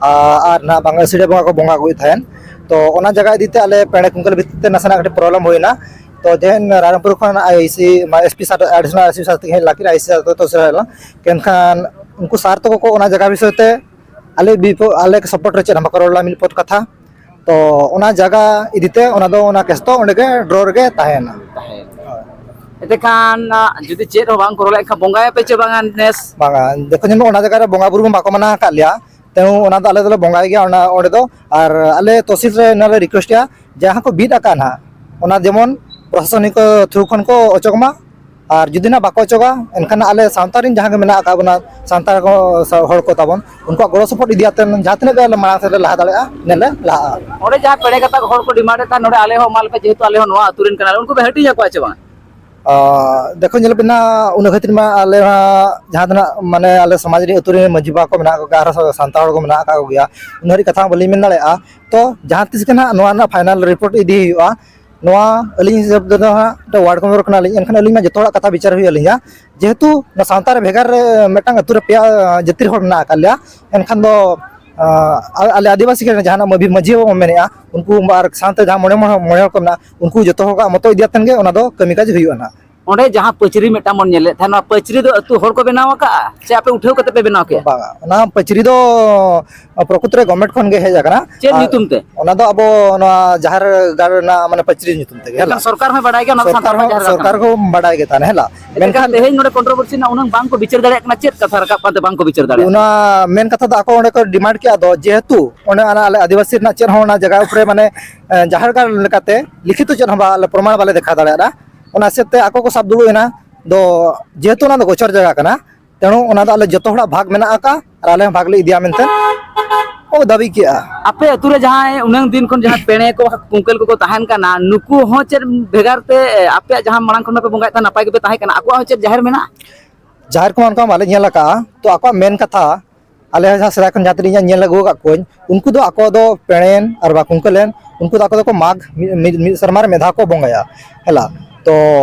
ᱟᱨ, ᱟᱨ ᱱᱟᱜ ᱵᱟᱝ ᱟᱹᱥᱟᱹᱲᱤᱭᱟᱹ ᱵᱚᱸᱜᱟ ᱠᱚ ᱵᱚᱸᱜᱟ ᱟᱹᱜᱩᱭᱮᱫ ᱛᱟᱦᱮᱸᱫ᱾ ᱛᱚ, ᱚᱱᱟ ᱡᱟᱭᱜᱟ ᱤᱫᱤ ᱛᱮ ᱟᱞᱮ ᱯᱮᱲᱮ ᱠᱩᱝᱠᱟᱹᱞ ᱵᱷᱤᱛᱤᱨ ᱛᱮ ᱱᱟᱥᱮᱱᱟᱜ ᱠᱟᱹᱴᱤᱡ ᱯᱨᱚᱵᱞᱮᱢ ᱦᱩᱭᱮᱱᱟ᱾ ᱛᱚ, ᱡᱮ ᱨᱟᱭᱨᱚᱝᱯᱩᱨ ᱠᱷᱚᱱ ᱟᱭ ᱟᱭ ᱥᱤ, ᱮᱥ ᱯᱤ ᱥᱟᱨ, ᱮᱰᱤᱥᱚᱱᱟᱞ ᱮᱥ ᱯᱤ ᱥᱟᱨ ᱛᱮᱠᱤᱱ ᱦᱮᱡ ᱞᱮᱱᱟ, ᱟᱭ ᱟᱭ ᱥᱤ ᱥᱟᱨ ᱛᱮ ᱛᱚ ᱥᱮᱴᱮᱨ ᱦᱮᱡ ᱞᱮᱱᱟ᱾ ᱢᱮᱱᱠᱷᱟᱱ ᱩᱱᱠᱩ ᱥᱟᱨ ᱛᱟᱠᱚ ᱠᱚ ᱚᱱᱟ ᱡᱟᱭᱜᱟ ᱵᱤᱥᱚᱭ ᱛᱮ ᱟᱞᱮ ᱵᱤᱯᱚ-, ᱟᱞᱮ ᱥᱟᱯᱳᱨᱴ ᱨᱮ ᱪᱮᱫ ᱦᱚᱸ ᱵᱟᱠᱚ ᱨᱚᱲ ᱞᱮᱫᱟ ᱢᱤᱫ ᱯᱚᱫ ᱠᱟᱛᱷᱟ᱾ ᱛᱚ ᱚᱱᱟ ᱡᱟᱭᱜᱟ ᱤᱫᱤᱛᱮ ᱚᱱᱟ ᱫᱚ, ᱚᱱᱟ ᱠᱮᱥ ᱫᱚ ᱚᱸᱰᱮ ᱜᱮ ᱰᱨᱚ ᱨᱮᱜᱮ ᱛᱟᱦᱮᱸᱭᱮᱱᱟ᱾ ᱛᱟᱦᱮᱸ᱾ ᱮᱱᱛᱮᱠᱷᱟᱱ, ᱟ, ᱡᱩᱫᱤ ᱪᱮᱫ ᱦᱚᱸ ᱵᱟᱝ ᱠᱚ ᱨᱚᱲ ᱞᱮᱫ ᱠᱷᱟᱱ, ᱵᱚᱸᱜᱟᱭᱟᱯᱮ ᱪᱮ ᱵᱟᱝᱟ ᱱᱮᱥ? ᱵᱟᱝᱟ, ᱡᱚᱠᱷᱚᱱ ᱡᱮᱢᱚᱱ ᱚᱱᱟ ᱡᱟᱭᱜᱟ ᱨᱮ ᱵᱚᱸᱜᱟ ᱵᱩᱨᱩ ᱵᱟᱠᱚ ᱢᱟᱱᱟᱣ ᱟᱠᱟᱫ ᱞᱮᱭᱟ, ᱛᱮᱦᱚᱸ ᱚᱱᱟ ᱫᱚ ᱟᱞᱮ ᱫᱚᱞᱮ ᱵᱚᱸᱜᱟᱭ ᱜᱮᱭᱟ ᱚᱱᱟ, ᱚᱸᱰᱮ ᱫᱚ᱾ ᱟᱨ ᱟᱞᱮ ᱛᱚᱦᱥᱤᱞ ᱨᱮ ᱚᱱᱟᱞᱮ ᱨᱤᱠᱩᱭᱮᱥᱴ ᱮᱜᱼᱟ, ᱡᱟᱦᱟᱸ ᱠᱚ ᱵᱤᱫ ᱟᱠᱟᱫ ᱱᱟᱦᱟᱜ, ᱚᱱᱟ ᱡᱮᱢᱚᱱ ᱯᱨᱚᱥᱟᱥᱚᱱᱤᱠ ᱛᱷᱨᱩ ᱠᱷᱚᱱ ᱠᱚ ᱚᱪᱚᱜ ᱢᱟ᱾ ᱟᱨ ᱡᱩᱫᱤ ᱱᱟᱜ ᱵᱟᱠᱚ ᱚᱪᱚᱜᱟ, ᱮᱱᱠᱷᱟᱱ ᱟᱞᱮ ᱥᱟᱶᱛᱟ ᱨᱮᱱ ᱡᱟᱦᱟᱸ ᱜᱮ ᱢᱮᱱᱟᱜ ᱟᱠᱟᱫ ᱵᱚᱱᱟ, ᱥᱟᱱᱛᱟᱲ ᱠᱚ ᱥᱟ-, ᱦᱚᱲ ᱠᱚ ᱛᱟᱵᱚᱱ, ᱩᱱᱠᱩᱣᱟᱜ ᱜᱚᱲᱚ ᱥᱚᱯᱚᱦᱚᱫ ᱤᱫᱤᱭᱟᱛᱮ ᱡᱟᱦᱟᱸ ᱛᱤᱱᱟᱹᱜ ᱜᱮ ᱟᱞᱮ ᱢᱟᱲᱟᱝ ᱥᱮᱫ ᱞᱮ ᱞᱟᱦᱟ ᱫᱟᱲᱮᱭᱟᱜᱼᱟ, ᱤᱱᱟᱹᱜ ᱞᱮ ᱞᱟᱦᱟᱜᱼᱟ᱾ ᱚᱸᱰᱮ ᱡᱟᱦᱟᱸ ᱯᱮᱲᱮ ᱜᱟᱛᱟᱠ ᱦᱚᱲ ᱠᱚ ᱰᱤᱢᱟᱱᱰ ᱮᱫ ᱛᱟᱦᱮᱸᱫ, ᱱᱚᱰᱮ ᱟᱞᱮ ᱦᱚᱸ ᱮᱢᱟ ᱞᱮᱯᱮ, ᱡᱮᱦᱮᱛᱩ ᱟᱞᱮ ᱦᱚᱸ ᱱᱚᱣᱟ ᱟᱹᱛᱩ ᱨᱮᱱ ᱠᱟᱱᱟᱞᱮ, ᱩᱱᱠᱩ ᱯᱮ ᱦᱟᱹᱴᱤᱧ ᱟᱠᱚᱣᱟ ᱪᱮ ᱵᱟᱝ? ᱟᱨ ᱫᱮᱠᱷᱚ, ᱧᱮᱞ ᱯᱮ ᱱᱟᱜ, ᱩᱱᱟᱹᱜ ᱠᱷᱟᱹᱛᱤᱨ ᱢᱟ ᱟᱞᱮ ᱦᱚᱸ ᱡᱟᱦᱟᱸ ᱛᱤᱱᱟᱹᱜ ᱢᱟᱱᱮ ᱟᱞᱮ ᱥᱚᱢᱟᱡᱽ ᱨᱮᱱ ᱟᱹᱛᱩ ᱨᱮᱱ ᱢᱟᱹᱡᱷᱤ ᱵᱟᱵᱟ ᱠᱚ ᱢᱮᱱᱟᱜ ᱠᱚᱜᱮᱭᱟ, ᱟᱨᱦᱚᱸ ᱥᱟᱱᱛᱟᱲ ᱦᱚᱲ ᱠᱚ ᱢᱮᱱᱟᱜ ᱟᱠᱟᱫ ᱠᱚᱜᱮᱭᱟ, ᱩᱱᱟᱹᱜ ᱦᱟᱹᱨᱤᱡ ᱠᱟᱛᱷᱟ ᱦᱚᱸ ᱵᱟᱹᱞᱤᱧ ᱢᱮᱱ ᱫᱟᱲᱮᱭᱟᱜᱼᱟ᱾ ᱛᱚ ᱡᱟᱦᱟᱸ ᱛᱤᱥ ᱜᱮ ᱱᱟᱜ ᱱᱚᱣᱟ ᱨᱮᱱᱟᱜ ᱯᱷᱟᱭᱱᱟᱞ ᱨᱤᱯᱳᱨᱴ ᱤᱫᱤ ᱦᱩᱭᱩᱜᱼᱟ᱾ ᱱᱚᱣᱟ ᱟᱹᱞᱤᱧ ᱦᱤᱥᱟᱹᱵ ᱛᱮᱫᱚ ᱦᱟᱸᱜ ᱢᱤᱫᱴᱮᱱ ᱣᱟᱨᱰ ᱢᱮᱢᱵᱟᱨ ᱠᱟᱱᱟᱞᱤᱧ, ᱮᱱᱠᱷᱟᱱ ᱟᱹᱞᱤᱧ ᱢᱟ ᱡᱚᱛᱚ ᱦᱚᱲᱟᱜ ᱠᱟᱛᱷᱟ ᱵᱤᱪᱟᱹᱨ ᱦᱩᱭ ᱟᱹᱞᱤᱧᱟ᱾ ᱡᱮᱦᱮᱛᱩ ᱚᱱᱟ ᱥᱟᱶᱛᱟ ᱨᱮ ᱵᱷᱮᱜᱟᱨ ᱨᱮ ᱢᱤᱫᱴᱟᱝ ᱟᱹᱛᱩ ᱨᱮ ᱯᱮᱭᱟ ᱡᱟᱹᱛᱤ ᱨᱮᱱ ᱦᱚᱲ ᱢᱮᱱᱟᱜ ᱟᱠᱟᱫ ᱞᱮᱭᱟ, ᱮᱱᱠᱷᱟᱱ ᱫᱚ, ᱟᱸ, ᱟᱞᱮ ᱟᱹᱫᱤᱵᱟᱹᱥᱤ ᱜᱮ ᱡᱟᱦᱟᱱᱟᱜ ᱢᱟᱹᱡᱷᱤ, ᱢᱟᱹᱡᱷᱤ ᱵᱟᱵᱟ ᱵᱚᱱ ᱢᱮᱱᱮᱜᱼᱟ, ᱩᱱᱠᱩ ᱟᱨ ᱥᱟᱶᱛᱮ ᱡᱟᱦᱟᱸ ᱢᱚᱬᱮ, ᱢᱚᱬᱮ, ᱢᱚᱬᱮ ᱦᱚᱲ ᱠᱚ ᱢᱮᱱᱟᱜᱼᱟ, ᱩᱱᱠᱩ ᱡᱚᱛᱚ ᱦᱚᱲ ᱠᱚᱣᱟᱜ ᱢᱚᱛᱚ ᱤᱫᱤ ᱟᱛᱮᱱ ᱜᱮ ᱚᱱᱟ ᱫᱚ ᱠᱟᱹᱢᱤ ᱠᱟᱡᱽ ᱦᱩᱭᱩᱜᱼᱟ ᱱᱟᱦᱟᱜ᱾ ᱚᱸᱰᱮ ᱡᱟᱦᱟᱸ ᱯᱟᱹᱪᱨᱤ ᱢᱤᱫᱴᱟᱝ ᱵᱚᱱ ᱧᱮᱞᱮᱫ ᱛᱟᱦᱮᱱ, ᱱᱚᱣᱟ ᱯᱟᱹᱪᱨᱤ ᱫᱚ ᱟᱹᱛᱩ ᱦᱚᱲ ᱠᱚ ᱵᱮᱱᱟᱣ ᱟᱠᱟᱫᱼᱟ ᱥᱮ ᱟᱯᱮ ᱩᱴᱷᱟᱹᱣ ᱠᱟᱛᱮ ᱯᱮ ᱵᱮᱱᱟᱣ ᱠᱮᱫᱼᱟ? ᱵᱟᱝᱟ, ᱚᱱᱟ ᱯᱟᱹᱪᱨᱤ ᱫᱚ ᱯᱨᱚᱠᱨᱤᱛ ᱨᱮ ᱜᱚᱵᱷᱢᱮᱱᱴ ᱠᱷᱚᱱ ᱜᱮ ᱦᱮᱡ ᱟᱠᱟᱱᱟ᱾ ᱪᱮᱫ ᱟᱨ ᱧᱩᱛᱩᱢ ᱛᱮ? ᱚᱱᱟ ᱫᱚ ᱟᱵᱚ ᱱᱚᱣᱟ ᱡᱟᱦᱮᱨ ᱜᱟᱲ ᱨᱮᱱᱟᱜ ᱢᱟᱱᱮ ᱯᱟᱹᱪᱨᱤ ᱧᱩᱛᱩᱢ ᱛᱮᱜᱮ, ᱦᱮᱸ᱾ ᱮᱱᱠᱷᱟᱱ ᱥᱚᱨᱠᱟᱨ ᱦᱚᱸᱭ ᱵᱟᱰᱟᱭ ᱜᱮᱭᱟ ᱚᱱᱟ ᱫᱚ ᱥᱟᱱᱛᱟᱲ ᱥᱚᱨᱠᱟᱨ ᱠᱚᱣᱟᱜ ᱦᱚᱸ, ᱡᱟᱦᱮᱨ ᱜᱟᱲ ᱥᱚᱨᱠᱟᱨ ᱠᱟᱱᱟ᱾ ᱦᱚᱸ ᱵᱟᱰᱟᱭ ᱜᱮ ᱛᱟᱦᱮᱱᱟ, ᱦᱮᱸ ᱞᱟ᱾ ᱮᱱᱠᱷᱟᱱ ᱢᱮᱱᱠᱷᱟᱱ ᱛᱮᱦᱮᱧ ᱱᱚᱰᱮ ᱠᱚᱱᱴᱨᱳᱵᱷᱟᱨᱥᱤ ᱨᱮᱱᱟᱜ ᱩᱱᱟᱹᱝ ᱵᱟᱝ ᱠᱚ ᱵᱤᱪᱟᱹᱨ ᱫᱟᱲᱮᱭᱟᱜ ᱠᱟᱱᱟ, ᱪᱮᱫ ᱠᱟᱛᱷᱟ ᱨᱟᱠᱟᱵ ᱠᱟᱱᱛᱮ ᱵᱟᱝ ᱠᱚ ᱵᱤᱪᱟᱹᱨ ᱫᱟᱲᱮᱭᱟᱜ ᱚᱱᱟ ᱠᱟᱱᱟ? ᱢᱮᱱ ᱠᱟᱛᱷᱟ ᱫᱚ ᱟᱠᱚ ᱚᱸᱰᱮ ᱠᱚ ᱰᱤᱢᱟᱱᱰ ᱠᱮᱜᱼᱟ, ᱫᱚ ᱡᱮᱦᱮᱛᱩ ᱚᱸᱰᱮ ᱟᱞᱮ ᱟᱹᱫᱤᱵᱟᱹᱥᱤ ᱨᱮᱱᱟᱜ ᱪᱮᱫ ᱦᱚᱸ ᱚᱱᱟ ᱡᱟᱭᱜᱟ ᱩᱯᱨᱮ ᱢᱟᱱᱮ, ᱮ, ᱡᱟᱦᱮᱨ ᱜᱟᱲ ᱞᱮᱠᱟᱛᱮ ᱞᱤᱠᱷᱤᱛᱚ ᱪᱮᱫ ᱦᱚᱸ ᱵᱟ-, ᱟᱞᱮ ᱯᱨᱚᱢᱟᱱ ᱵᱟᱞᱮ ᱫᱮᱠᱷᱟᱣ ᱫᱟᱲᱮᱭᱟᱜᱼᱟ᱾ ᱚᱱᱟ ᱦᱤᱥᱟᱹᱵ ᱛᱮ ᱟᱠᱚ ᱠᱚ ᱥᱟᱵ ᱫᱩᱲᱩᱵ ᱮᱱᱟ᱾ ᱫᱚ ᱡᱮᱦᱮᱛᱩ ᱚᱱᱟ ᱫᱚ ᱜᱚᱪᱚᱨ ᱡᱟᱭᱜᱟ ᱠᱟᱱᱟ, ᱛᱮᱬᱩ ᱚᱱᱟ ᱫᱚ ᱟᱞᱮ ᱡᱚᱛᱚ ᱦᱚᱲᱟᱜ ᱵᱷᱟᱜᱽ ᱢᱮᱱᱟᱜ ᱟᱠᱟᱫ ᱟᱨ ᱟᱞᱮ ᱦᱚᱸ ᱵᱷᱟᱜᱽ ᱞᱮ ᱤᱫᱤᱭᱟ ᱢᱮᱱᱛᱮ ᱠᱚ ᱫᱟᱹᱵᱤ ᱠᱮᱜᱼᱟ᱾ ᱟᱯᱮ ᱟᱹᱛᱩ ᱨᱮ ᱡᱟᱦᱟᱸᱭ ᱩᱱᱟᱹᱝ ᱫᱤᱱ ᱠᱷᱚᱱ ᱡᱟᱦᱟᱸ ᱯᱮᱲᱮ ᱠᱚ, ᱠᱩᱝᱠᱟᱹᱞ ᱠᱚᱠᱚ ᱛᱟᱦᱮᱱ ᱠᱟᱱᱟ, ᱱᱩᱠᱩ ᱦᱚᱸ ᱪᱮᱫ ᱵᱷᱮᱜᱟᱨ ᱛᱮ, ᱟᱯᱮᱭᱟᱜ ᱡᱟᱦᱟᱸ ᱢᱟᱲᱟᱝ ᱠᱷᱚᱱ ᱢᱟᱯᱮ ᱵᱚᱸᱜᱟᱭᱮᱫ ᱛᱟᱦᱮᱱ, ᱱᱟᱯᱟᱭ ᱜᱮᱯᱮ ᱛᱟᱦᱮᱸ ᱠᱟᱱᱟ, ᱟᱠᱚᱣᱟᱜ ᱦᱚᱸ ᱪᱮᱫ ᱡᱟᱦᱮᱨ ᱢᱮᱱᱟᱜᱼᱟ? ᱡᱟᱦᱮᱨ ᱠᱚᱢᱟ ᱚᱱᱠᱟ ᱵᱟᱞᱮ ᱧᱮᱞ ᱟᱠᱟᱫᱼᱟ, ᱛᱚ ᱟᱠᱚᱣᱟᱜ ᱢᱮᱱ ᱠᱟᱛᱷᱟ, ᱟᱞᱮ ᱦᱚᱸ ᱡᱟᱦᱟᱸ ᱥᱮᱫᱟᱭ ᱠᱷᱚᱱ ᱡᱟᱦᱟᱸ ᱛᱤᱱᱟᱹᱜ ᱤᱧ ᱧᱮᱞ ᱟᱹᱜᱩ ᱟᱠᱟᱫ ᱠᱚᱣᱟᱧ, ᱩᱱᱠᱩ ᱫᱚ ᱟᱠᱚ ᱫᱚ ᱯᱮᱲᱮᱱ ᱟᱨ ᱵᱟ ᱠᱩᱝᱠᱟᱹᱞᱮᱱ, ᱩᱱᱠᱩ ᱫᱚ ᱟᱠᱚ ᱫᱚᱠᱚ ᱢᱟᱜᱽ ᱢᱤᱫ, ᱢᱤᱫ, ᱢᱤᱫ ᱥᱮᱨᱢᱟ ᱨᱮ ᱢᱤᱫ ᱫᱷᱟᱣ ᱠᱚ ᱵᱚᱸᱜᱟᱭᱟ, ᱦᱮᱞᱟ᱾ ᱛᱚ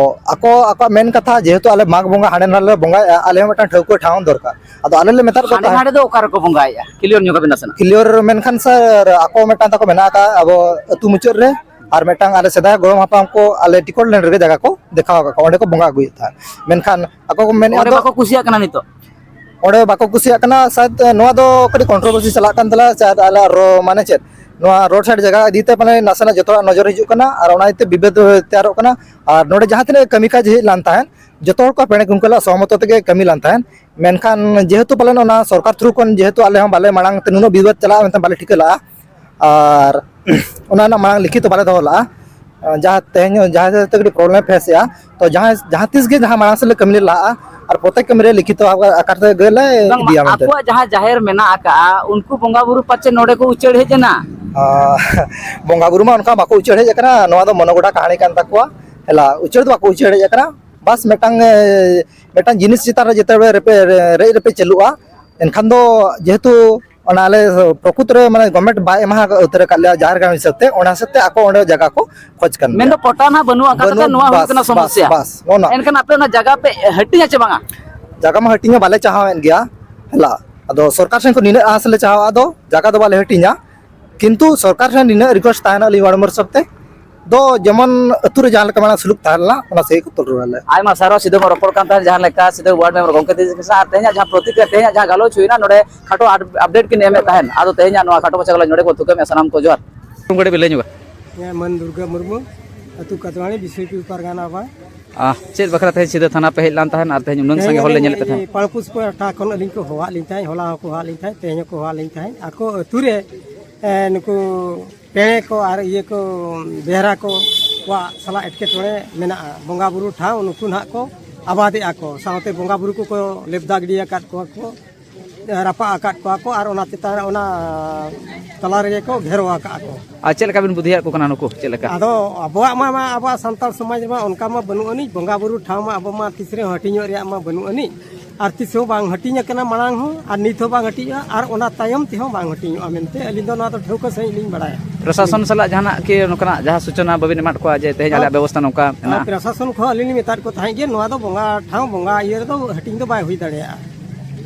ᱟᱠᱚ ᱟᱠᱚᱣᱟᱜ ᱢᱮᱱ ᱠᱟᱛᱷᱟ, ᱡᱮᱦᱮᱛᱩ ᱟᱞᱮ ᱢᱟᱜᱽ ᱵᱚᱸᱜᱟ ᱦᱟᱸᱰᱮ ᱱᱟᱰᱮ ᱞᱮ ᱵᱚᱸᱜᱟᱭᱮᱫᱼᱟ, ᱟᱞᱮ ᱦᱚᱸ ᱢᱤᱫᱴᱟᱝ ᱴᱷᱟᱹᱣᱠᱟᱹ ᱴᱷᱟᱶ ᱫᱚᱨᱠᱟᱨ᱾ ᱟᱫᱚ ᱟᱞᱮ ᱞᱮ ᱢᱮᱛᱟᱫ ᱠᱚ ᱦᱟᱸᱰᱮ ᱛᱟᱦᱮᱸᱫ ᱱᱟᱰᱮ ᱫᱚ ᱚᱠᱟ ᱨᱮᱠᱚ ᱵᱚᱸᱜᱟᱭᱮᱫᱼᱟ? ᱠᱞᱤᱭᱟᱨ ᱧᱚᱜ ᱟᱵᱮᱱ ᱱᱟᱥᱮᱱᱟᱜ᱾ ᱠᱞᱤᱭᱟᱨ ᱢᱮᱱᱠᱷᱟᱱ ᱥᱟᱨ, ᱟᱠᱚ ᱢᱤᱫᱴᱟᱝ ᱛᱟᱠᱚ ᱢᱮᱱᱟᱜ ᱟᱠᱟᱫ ᱟᱵᱚ ᱟᱹᱛᱩ ᱢᱩᱪᱟᱹᱫ ᱨᱮ, ᱟᱨ ᱢᱤᱫᱴᱟᱝ ᱟᱞᱮ ᱥᱮᱫᱟᱭ ᱜᱚᱲᱚᱢ ᱦᱟᱯᱲᱟᱢ ᱠᱚ ᱟᱞᱮ ᱴᱤᱠᱚᱴ ᱞᱮᱱ ᱨᱮᱜᱮ ᱡᱟᱭᱜᱟ ᱠᱚ ᱫᱮᱠᱷᱟᱣ ᱟᱠᱟᱫ ᱠᱚᱣᱟ, ᱚᱸᱰᱮ ᱠᱚ ᱵᱚᱸᱜᱟ ᱟᱹᱜᱩᱭᱮᱫ ᱛᱟᱦᱮᱸᱫ᱾ ᱢᱮᱱᱠᱷᱟᱱ ᱟᱠᱚ ᱠᱚ ᱢᱮᱱᱮᱫᱼᱟ ᱚᱸᱰᱮ ᱫᱚ ᱵᱟᱠᱚ ᱠᱩᱥᱤᱭᱟᱜ ᱠᱟᱱᱟ ᱱᱤᱛᱚᱜ? ᱚᱸᱰᱮ ᱵᱟᱠᱚ ᱠᱩᱥᱤᱭᱟᱜ ᱠᱟᱱᱟ, ᱥᱟᱭᱟᱫ ᱱᱚᱣᱟ ᱫᱚ ᱠᱟᱹᱴᱤᱡ ᱠᱚᱱᱴᱨᱳᱵᱷᱟᱨᱥᱤ ᱪᱟᱞᱟᱜ ᱠᱟᱱ ᱛᱟᱞᱮᱭᱟ, ᱥᱟᱭᱟᱫ ᱟᱞᱮᱭᱟᱜ ᱨᱚ-, ᱢᱟᱱᱮ ᱪᱮᱫ, ᱱᱚᱣᱟ ᱨᱳᱰ ᱥᱟᱭᱤᱰ ᱡᱟᱭᱜᱟ ᱤᱫᱤ ᱛᱮ ᱢᱟᱱᱮ ᱱᱟᱥᱮᱱᱟᱜ ᱡᱚᱛᱚ ᱦᱚᱲᱟᱜ ᱱᱚᱡᱚᱨ ᱦᱤᱡᱩᱜ ᱠᱟᱱᱟ, ᱟᱨ ᱚᱱᱟ ᱤᱫᱤ ᱛᱮ ᱵᱤᱵᱟᱹᱫ ᱛᱮᱭᱟᱨᱚᱜ ᱠᱟᱱᱟ᱾ ᱟᱨ ᱱᱚᱰᱮ ᱡᱟᱦᱟᱸ ᱛᱤᱱᱟᱹᱜ ᱠᱟᱹᱢᱤ ᱠᱟᱡᱽ ᱦᱮᱡ ᱞᱮᱱ ᱛᱟᱦᱮᱸᱫ, ᱡᱚᱛᱚ ᱦᱚᱲ ᱠᱚ ᱯᱮᱲᱮ ᱜᱚᱢᱠᱮ ᱥᱟᱞᱟᱜ ᱥᱚᱦᱚᱢᱚᱛᱚ ᱛᱮᱜᱮ ᱠᱟᱹᱢᱤ ᱞᱮᱱ ᱛᱟᱦᱮᱸᱫ᱾ ᱢᱮᱱᱠᱷᱟᱱ ᱡᱮᱦᱮᱛᱩ ᱯᱟᱞᱮᱱ ᱚᱱᱟ ᱥᱚᱨᱠᱟᱨ ᱛᱷᱨᱩ ᱠᱷᱚᱱ ᱡᱮᱦᱮᱛᱩ ᱟᱞᱮ ᱦᱚᱸ ᱵᱟᱞᱮ ᱢᱟᱲᱟᱝ ᱛᱮ ᱱᱩᱱᱟᱹᱜ ᱵᱤᱵᱟᱹᱫ ᱪᱟᱞᱟᱜᱼᱟ ᱢᱮᱱᱛᱮ ᱵᱟᱞᱮ ᱴᱷᱤᱠᱟᱹ ᱞᱟᱜᱼᱟ, ᱟᱨ ᱚᱱᱟ ᱨᱮᱱᱟᱜ ᱢᱟᱲᱟᱝ ᱞᱤᱠᱷᱤᱛ ᱵᱟᱞᱮ ᱫᱚᱦᱚ ᱞᱟᱜᱼᱟ᱾ ᱡᱟᱦᱟᱸ ᱛᱮᱦᱮᱧ, ᱡᱟᱦᱟᱸ ᱛᱮ ᱠᱟᱹᱴᱤᱡ ᱯᱨᱚᱵᱞᱮᱢ ᱯᱷᱮᱥ ᱮᱜᱼᱟ, ᱛᱚ ᱡᱟᱦᱟᱸ, ᱡᱟᱦᱟᱸ ᱛᱤᱥ ᱜᱮ ᱡᱟᱦᱟᱸ ᱢᱟᱲᱟᱝ ᱥᱮᱫ ᱞᱮ ᱠᱟᱹᱢᱤ ᱞᱮ ᱞᱟᱦᱟᱜᱼᱟ, ᱟᱨ ᱯᱨᱚᱛᱮᱠ ᱠᱟᱹᱢᱤ ᱨᱮ ᱞᱤᱠᱷᱤᱛ ᱟᱠᱟᱨ ᱛᱮ ᱜᱮᱞᱮ ᱵᱟᱝ, ᱤᱫᱤᱭᱟ ᱢᱮᱱᱛᱮ᱾ ᱟᱠᱚᱣᱟᱜ ᱡᱟᱦᱟᱸ ᱡᱟᱦᱮᱨ ᱢᱮᱱᱟᱜ ᱟᱠᱟᱜᱼᱟ, ᱩᱱᱠᱩ ᱵᱚᱸᱜᱟ ᱵᱩᱨᱩ ᱯᱟᱪᱮ ᱱᱚᱰᱮ ᱠᱚ ᱩᱪᱟᱹᱲ ᱦᱮᱡ ᱮᱱᱟ? ᱟᱨ ᱵᱚᱸᱜᱟ ᱵᱩᱨᱩ ᱢᱟ ᱚᱱᱠᱟ ᱵᱟᱠᱚ ᱩᱪᱟᱹᱲ ᱦᱮᱡ ᱟᱠᱟᱱᱟ, ᱱᱚᱣᱟ ᱫᱚ ᱢᱚᱱᱚ ᱜᱚᱰᱟ ᱠᱟᱹᱦᱱᱤ ᱠᱟᱱ ᱛᱟᱠᱚᱣᱟ᱾ ᱦᱮᱞᱟ, ᱩᱪᱟᱹᱲ ᱫᱚ ᱵᱟᱠᱚ ᱩᱪᱟᱹᱲ ᱦᱮᱡ ᱟᱠᱟᱱᱟ, ᱵᱟᱥ ᱢᱤᱫᱴᱟᱝ, ᱮ, ᱢᱤᱫᱴᱟᱝ ᱡᱤᱱᱤᱥ ᱪᱮᱛᱟᱱ ᱨᱮ ᱡᱮᱛᱮ ᱵᱮᱲᱮ ᱨᱮᱯᱮ, ᱨᱮ-, ᱨᱮᱡ ᱨᱮᱯᱮ ᱪᱟᱹᱞᱩᱜᱼᱟ, ᱮᱱᱠᱷᱟᱱ ᱫᱚ ᱡᱮᱦᱮᱛᱩ ᱚᱱᱟ ᱟᱞᱮ ᱯᱨᱚᱠᱩᱛ ᱨᱮ ᱢᱟᱱᱮ ᱜᱚᱵᱷᱢᱮᱱᱴ ᱵᱟᱭ ᱮᱢᱟ ᱩᱛᱟᱹᱨ ᱟᱠᱟᱫ ᱞᱮᱭᱟ ᱡᱟᱦᱮᱨ ᱜᱟᱲ ᱦᱤᱥᱟᱹᱵ ᱛᱮ, ᱚᱱᱟ ᱦᱤᱥᱟᱹᱵ ᱛᱮ ᱟᱠᱚ ᱚᱸᱰᱮ ᱡᱟᱭᱜᱟ ᱠᱚ ᱠᱷᱚᱡᱽ ᱠᱟᱱ ᱜᱮᱭᱟ᱾ ᱢᱮᱱᱫᱚ ᱯᱚᱴᱟ ᱱᱟᱦᱟᱜ ᱵᱟᱹᱱᱩᱜ ᱟᱠᱟᱫ ᱛᱟᱯᱮ, ᱵᱟᱹᱱᱩᱜ, ᱱᱚᱣᱟ ᱦᱩᱭᱩᱜ ᱵᱟᱥ, ᱠᱟᱱᱟ ᱵᱟᱥ, ᱥᱚᱢᱚᱥᱥᱟ᱾ ᱵᱟᱥ, ᱱᱚᱜᱼᱚ ᱱᱚᱣᱟ᱾ ᱮᱱᱠᱷᱟᱱ ᱟᱯᱮ ᱚᱱᱟ ᱡᱟᱭᱜᱟ ᱯᱮ ᱦᱟᱹᱴᱤᱧᱟ ᱪᱮ ᱵᱟᱝᱟ? ᱡᱟᱭᱜᱟ ᱢᱟ ᱦᱟᱹᱴᱤᱧ ᱦᱚᱸ ᱵᱟᱞᱮ ᱪᱟᱦᱟᱣᱮᱫ ᱜᱮᱭᱟ, ᱦᱮᱞᱟ᱾ ᱟᱫᱚ ᱥᱚᱨᱠᱟᱨ ᱥᱮᱱ ᱠᱷᱚᱱ ᱱᱤᱱᱟᱹᱜ ᱟᱸᱥ ᱞᱮ ᱪᱟᱦᱟᱣᱟ, ᱟᱫᱚ ᱡᱟᱭᱜᱟ ᱫᱚ ᱵᱟᱞᱮ ᱦᱟᱹᱴᱤᱧᱟ, ᱠᱤᱱᱛᱩ ᱥᱚᱨᱠᱟᱨ ᱴᱷᱮᱱ ᱱᱤᱱᱟᱹᱜ ᱨᱤᱠᱩᱭᱮᱥᱴ ᱛᱟᱦᱮᱱᱟ ᱟᱹᱞᱤᱧ ᱦᱚᱲᱢᱚ ᱦᱤᱥᱟᱹᱵ ᱛᱮ, ᱫᱚ ᱡᱮᱢᱚᱱ ᱟᱹᱛᱩ ᱨᱮ ᱡᱟᱦᱟᱸ ᱞᱮᱠᱟ ᱢᱟᱲᱟᱝ ᱥᱩᱞᱩᱠ ᱛᱟᱦᱮᱸ ᱞᱮᱱᱟ, ᱚᱱᱟ ᱥᱟᱹᱦᱤ ᱠᱚ ᱛᱚᱞ ᱨᱩᱣᱟᱹᱲ ᱟᱞᱮ᱾ ᱟᱭᱢᱟ ᱥᱟᱨᱦᱟᱣ, ᱥᱤᱫᱟᱹ ᱵᱚᱱ ᱨᱚᱯᱚᱲ ᱠᱟᱱ ᱛᱟᱦᱮᱸᱫ ᱡᱟᱦᱟᱸ ᱞᱮᱠᱟ ᱥᱤᱫᱟᱹ ᱣᱟᱨᱰ ᱢᱮᱢᱵᱟᱨ ᱜᱚᱢᱠᱮ ᱛᱤᱥ ᱠᱚ ᱥᱟᱶ, ᱟᱨ ᱛᱮᱦᱮᱧᱟᱜ ᱡᱟᱦᱟᱸ ᱯᱨᱚᱛᱤᱠᱨᱤᱭᱟ, ᱛᱮᱦᱮᱧᱟᱜ ᱡᱟᱦᱟᱸ ᱜᱟᱞᱚᱪ ᱦᱩᱭᱱᱟ, ᱱᱚᱰᱮ ᱠᱷᱟᱴᱚ ᱟᱯ-, ᱟᱯᱰᱮᱴ ᱠᱤᱱ ᱮᱢᱮᱫ ᱛᱟᱦᱮᱸᱫ᱾ ᱟᱫᱚ ᱛᱮᱦᱮᱧᱟᱜ ᱱᱚᱣᱟ ᱠᱷᱟᱴᱚ ᱢᱟᱪᱷᱟ ᱜᱟᱞᱚᱪ ᱱᱚᱰᱮ ᱵᱚᱱ ᱛᱷᱩᱠᱟᱹᱢᱮᱫᱼᱟ᱾ ᱥᱟᱱᱟᱢ ᱠᱚ ᱡᱚᱦᱟᱨ᱾ ᱜᱚᱢᱠᱮ ᱠᱟᱹᱴᱤᱡ ᱵᱤᱱ ᱞᱟᱹᱭ ᱧᱚᱜᱟ᱾ ᱤᱧᱟᱹᱜ ᱢᱟᱹᱱ ᱫᱩᱨᱜᱟᱹ ᱢᱩᱨᱢᱩ, ᱟᱹᱛᱩ ᱠᱟᱫᱣᱟᱱᱤ, ᱵᱤᱥᱱᱩᱯᱩᱨ ᱯᱟᱨᱜᱟᱱᱟ ᱵᱟᱝ᱾ ᱟᱦ, ᱪᱮᱫ ᱵᱟᱠᱷᱨᱟ ᱛᱮᱦᱮᱧ ᱥᱤᱫᱟᱹ ᱛᱷᱟᱱᱟ ᱯᱮ ᱦᱮᱡ ᱞᱮᱱ ᱛᱟᱦᱮᱸᱫ ᱟᱨ ᱛᱮᱦᱮᱧ ᱩᱱᱟᱹᱝ ᱥᱟᱸᱜᱮ ᱦᱚᱲ ᱞᱮ ᱧᱮᱞᱮᱫ ᱯᱮ ᱛᱟᱦᱮᱸᱫ? ᱯᱟᱲᱯᱩᱥ ᱯᱟᱦᱴᱟ ᱠᱷᱚᱱ ᱟᱹᱞᱤᱧ ᱠᱚ ᱦᱚᱦᱚᱣᱟᱫ ᱞᱤᱧ ᱛᱟᱦᱮᱸᱫ, ᱦᱚᱞᱟ ᱦᱚᱸᱠᱚ ᱦᱚᱦᱚᱣᱟᱫ ᱞᱤᱧ ᱛᱟᱦᱮᱸᱫ, ᱛᱮᱦᱮᱧ ᱦᱚᱸᱠᱚ ᱦᱚᱦᱚᱣᱟᱫ ᱞᱤᱧ ᱛᱟᱦᱮᱸᱫ᱾ ᱟᱠᱚ ᱟᱹᱛᱩ ᱨᱮ, ᱮ, ᱱᱩᱠᱩ ᱯᱮᱲᱮ ᱠᱚ ᱟᱨ ᱤᱭᱟᱹ ᱠᱚ, ᱵᱮᱦᱨᱟ ᱠᱚ, ᱠᱚᱣᱟᱜ ᱥᱟᱞᱟᱜ ᱮᱴᱠᱮᱴᱚᱬᱮ ᱢᱮᱱᱟᱜᱼᱟ᱾ ᱵᱚᱸᱜᱟ ᱵᱩᱨᱩ ᱴᱷᱟᱶ ᱱᱩᱠᱩ ᱱᱟᱦᱟᱜ ᱠᱚ ᱟᱵᱟᱫᱮᱜᱼᱟ ᱠᱚ, ᱥᱟᱶᱛᱮ ᱵᱚᱸᱜᱟ ᱵᱩᱨᱩ ᱠᱚᱠᱚ ᱞᱮᱵᱫᱟ ᱜᱤᱰᱤ ᱟᱠᱟᱫ ᱠᱚᱣᱟ ᱠᱚ, ᱨᱟᱯᱟᱜ ᱟᱠᱟᱫ ᱠᱚᱣᱟ ᱠᱚ, ᱟᱨ ᱚᱱᱟ ᱪᱮᱛᱟᱱ ᱨᱮ, ᱚᱱᱟ ᱛᱟᱞᱟ ᱨᱮᱜᱮ ᱠᱚ ᱜᱷᱮᱨᱚ ᱟᱠᱟᱫ ᱠᱚ᱾ ᱟᱨ ᱪᱮᱫ ᱞᱮᱠᱟ ᱵᱤᱱ ᱵᱩᱫᱷᱤᱭᱟᱫ ᱠᱚ ᱠᱟᱱᱟ ᱱᱩᱠᱩ? ᱪᱮᱫ ᱞᱮᱠᱟ? ᱟᱫᱚ ᱟᱵᱚᱣᱟᱜ ᱢᱟ, ᱢᱟ ᱟᱵᱚᱣᱟᱜ ᱥᱟᱱᱛᱟᱲ ᱥᱚᱢᱟᱡᱽ ᱨᱮᱢᱟ ᱚᱱᱠᱟ ᱢᱟ ᱵᱟᱹᱱᱩᱜ ᱟᱹᱱᱤᱡ, ᱵᱚᱸᱜᱟ ᱵᱩᱨᱩ ᱴᱷᱟᱶ ᱢᱟ ᱟᱵᱚ ᱢᱟ ᱛᱤᱥ ᱨᱮᱦᱚᱸ ᱦᱟᱹᱴᱤᱧᱚᱜ ᱨᱮᱭᱟᱜ ᱢᱟ ᱵᱟᱹᱱᱩᱜ ᱟᱹᱱᱤᱡ, ᱟᱨ ᱛᱤᱥ ᱦᱚᱸ ᱵᱟᱝ ᱦᱟᱹᱴᱤᱧ ᱟᱠᱟᱱᱟ ᱢᱟᱲᱟᱝ ᱦᱚᱸ, ᱟᱨ ᱱᱤᱛ ᱦᱚᱸ ᱵᱟᱝ ᱦᱟᱹᱴᱤᱧᱚᱜᱼᱟ, ᱟᱨ ᱚᱱᱟ ᱛᱟᱭᱚᱢ ᱛᱮᱦᱚᱸ ᱵᱟᱝ ᱦᱟᱹᱴᱤᱧᱚᱜᱼᱟ ᱢᱮᱱᱛᱮ ᱟᱹᱞᱤᱧ ᱫᱚ ᱱᱚᱣᱟ ᱫᱚ ᱴᱷᱟᱹᱣᱠᱟᱹ ᱥᱟᱺᱦᱤᱡ ᱞᱤᱧ ᱵᱟᱲᱟᱭᱟ᱾ ᱯᱨᱚᱥᱟᱥᱚᱱ ᱥᱟᱞᱟᱜ ᱡᱟᱦᱟᱱᱟᱜ ᱠᱤ ᱱᱚᱝᱠᱟᱱᱟᱜ ᱡᱟᱦᱟᱸ ᱥᱩᱪᱚᱱᱟ ᱵᱟᱹᱵᱤᱱ ᱮᱢᱟᱫ ᱠᱚᱣᱟ ᱡᱮ ᱛᱮᱦᱮᱧ ᱟᱞᱮᱭᱟᱜ ᱵᱮᱵᱚᱥᱛᱷᱟ ᱱᱚᱝᱠᱟ ᱟᱨ ᱢᱮᱱᱟᱜᱼᱟ? ᱯᱨᱚᱥᱟᱥᱚᱱ ᱠᱚᱦᱚᱸ ᱟᱹᱞᱤᱧ ᱞᱤᱧ ᱢᱮᱛᱟᱫ ᱠᱚ ᱛᱟᱦᱮᱸᱫ ᱜᱮ, ᱱᱚᱣᱟ ᱫᱚ ᱵᱚᱸᱜᱟ ᱴᱷᱟᱶ, ᱵᱚᱸᱜᱟ ᱤᱭᱟᱹ ᱨᱮᱫᱚ ᱦᱟᱹᱴᱤᱧ ᱫᱚ ᱵᱟᱭ ᱦᱩᱭ ᱫᱟᱲᱮᱭᱟᱜᱼᱟ᱾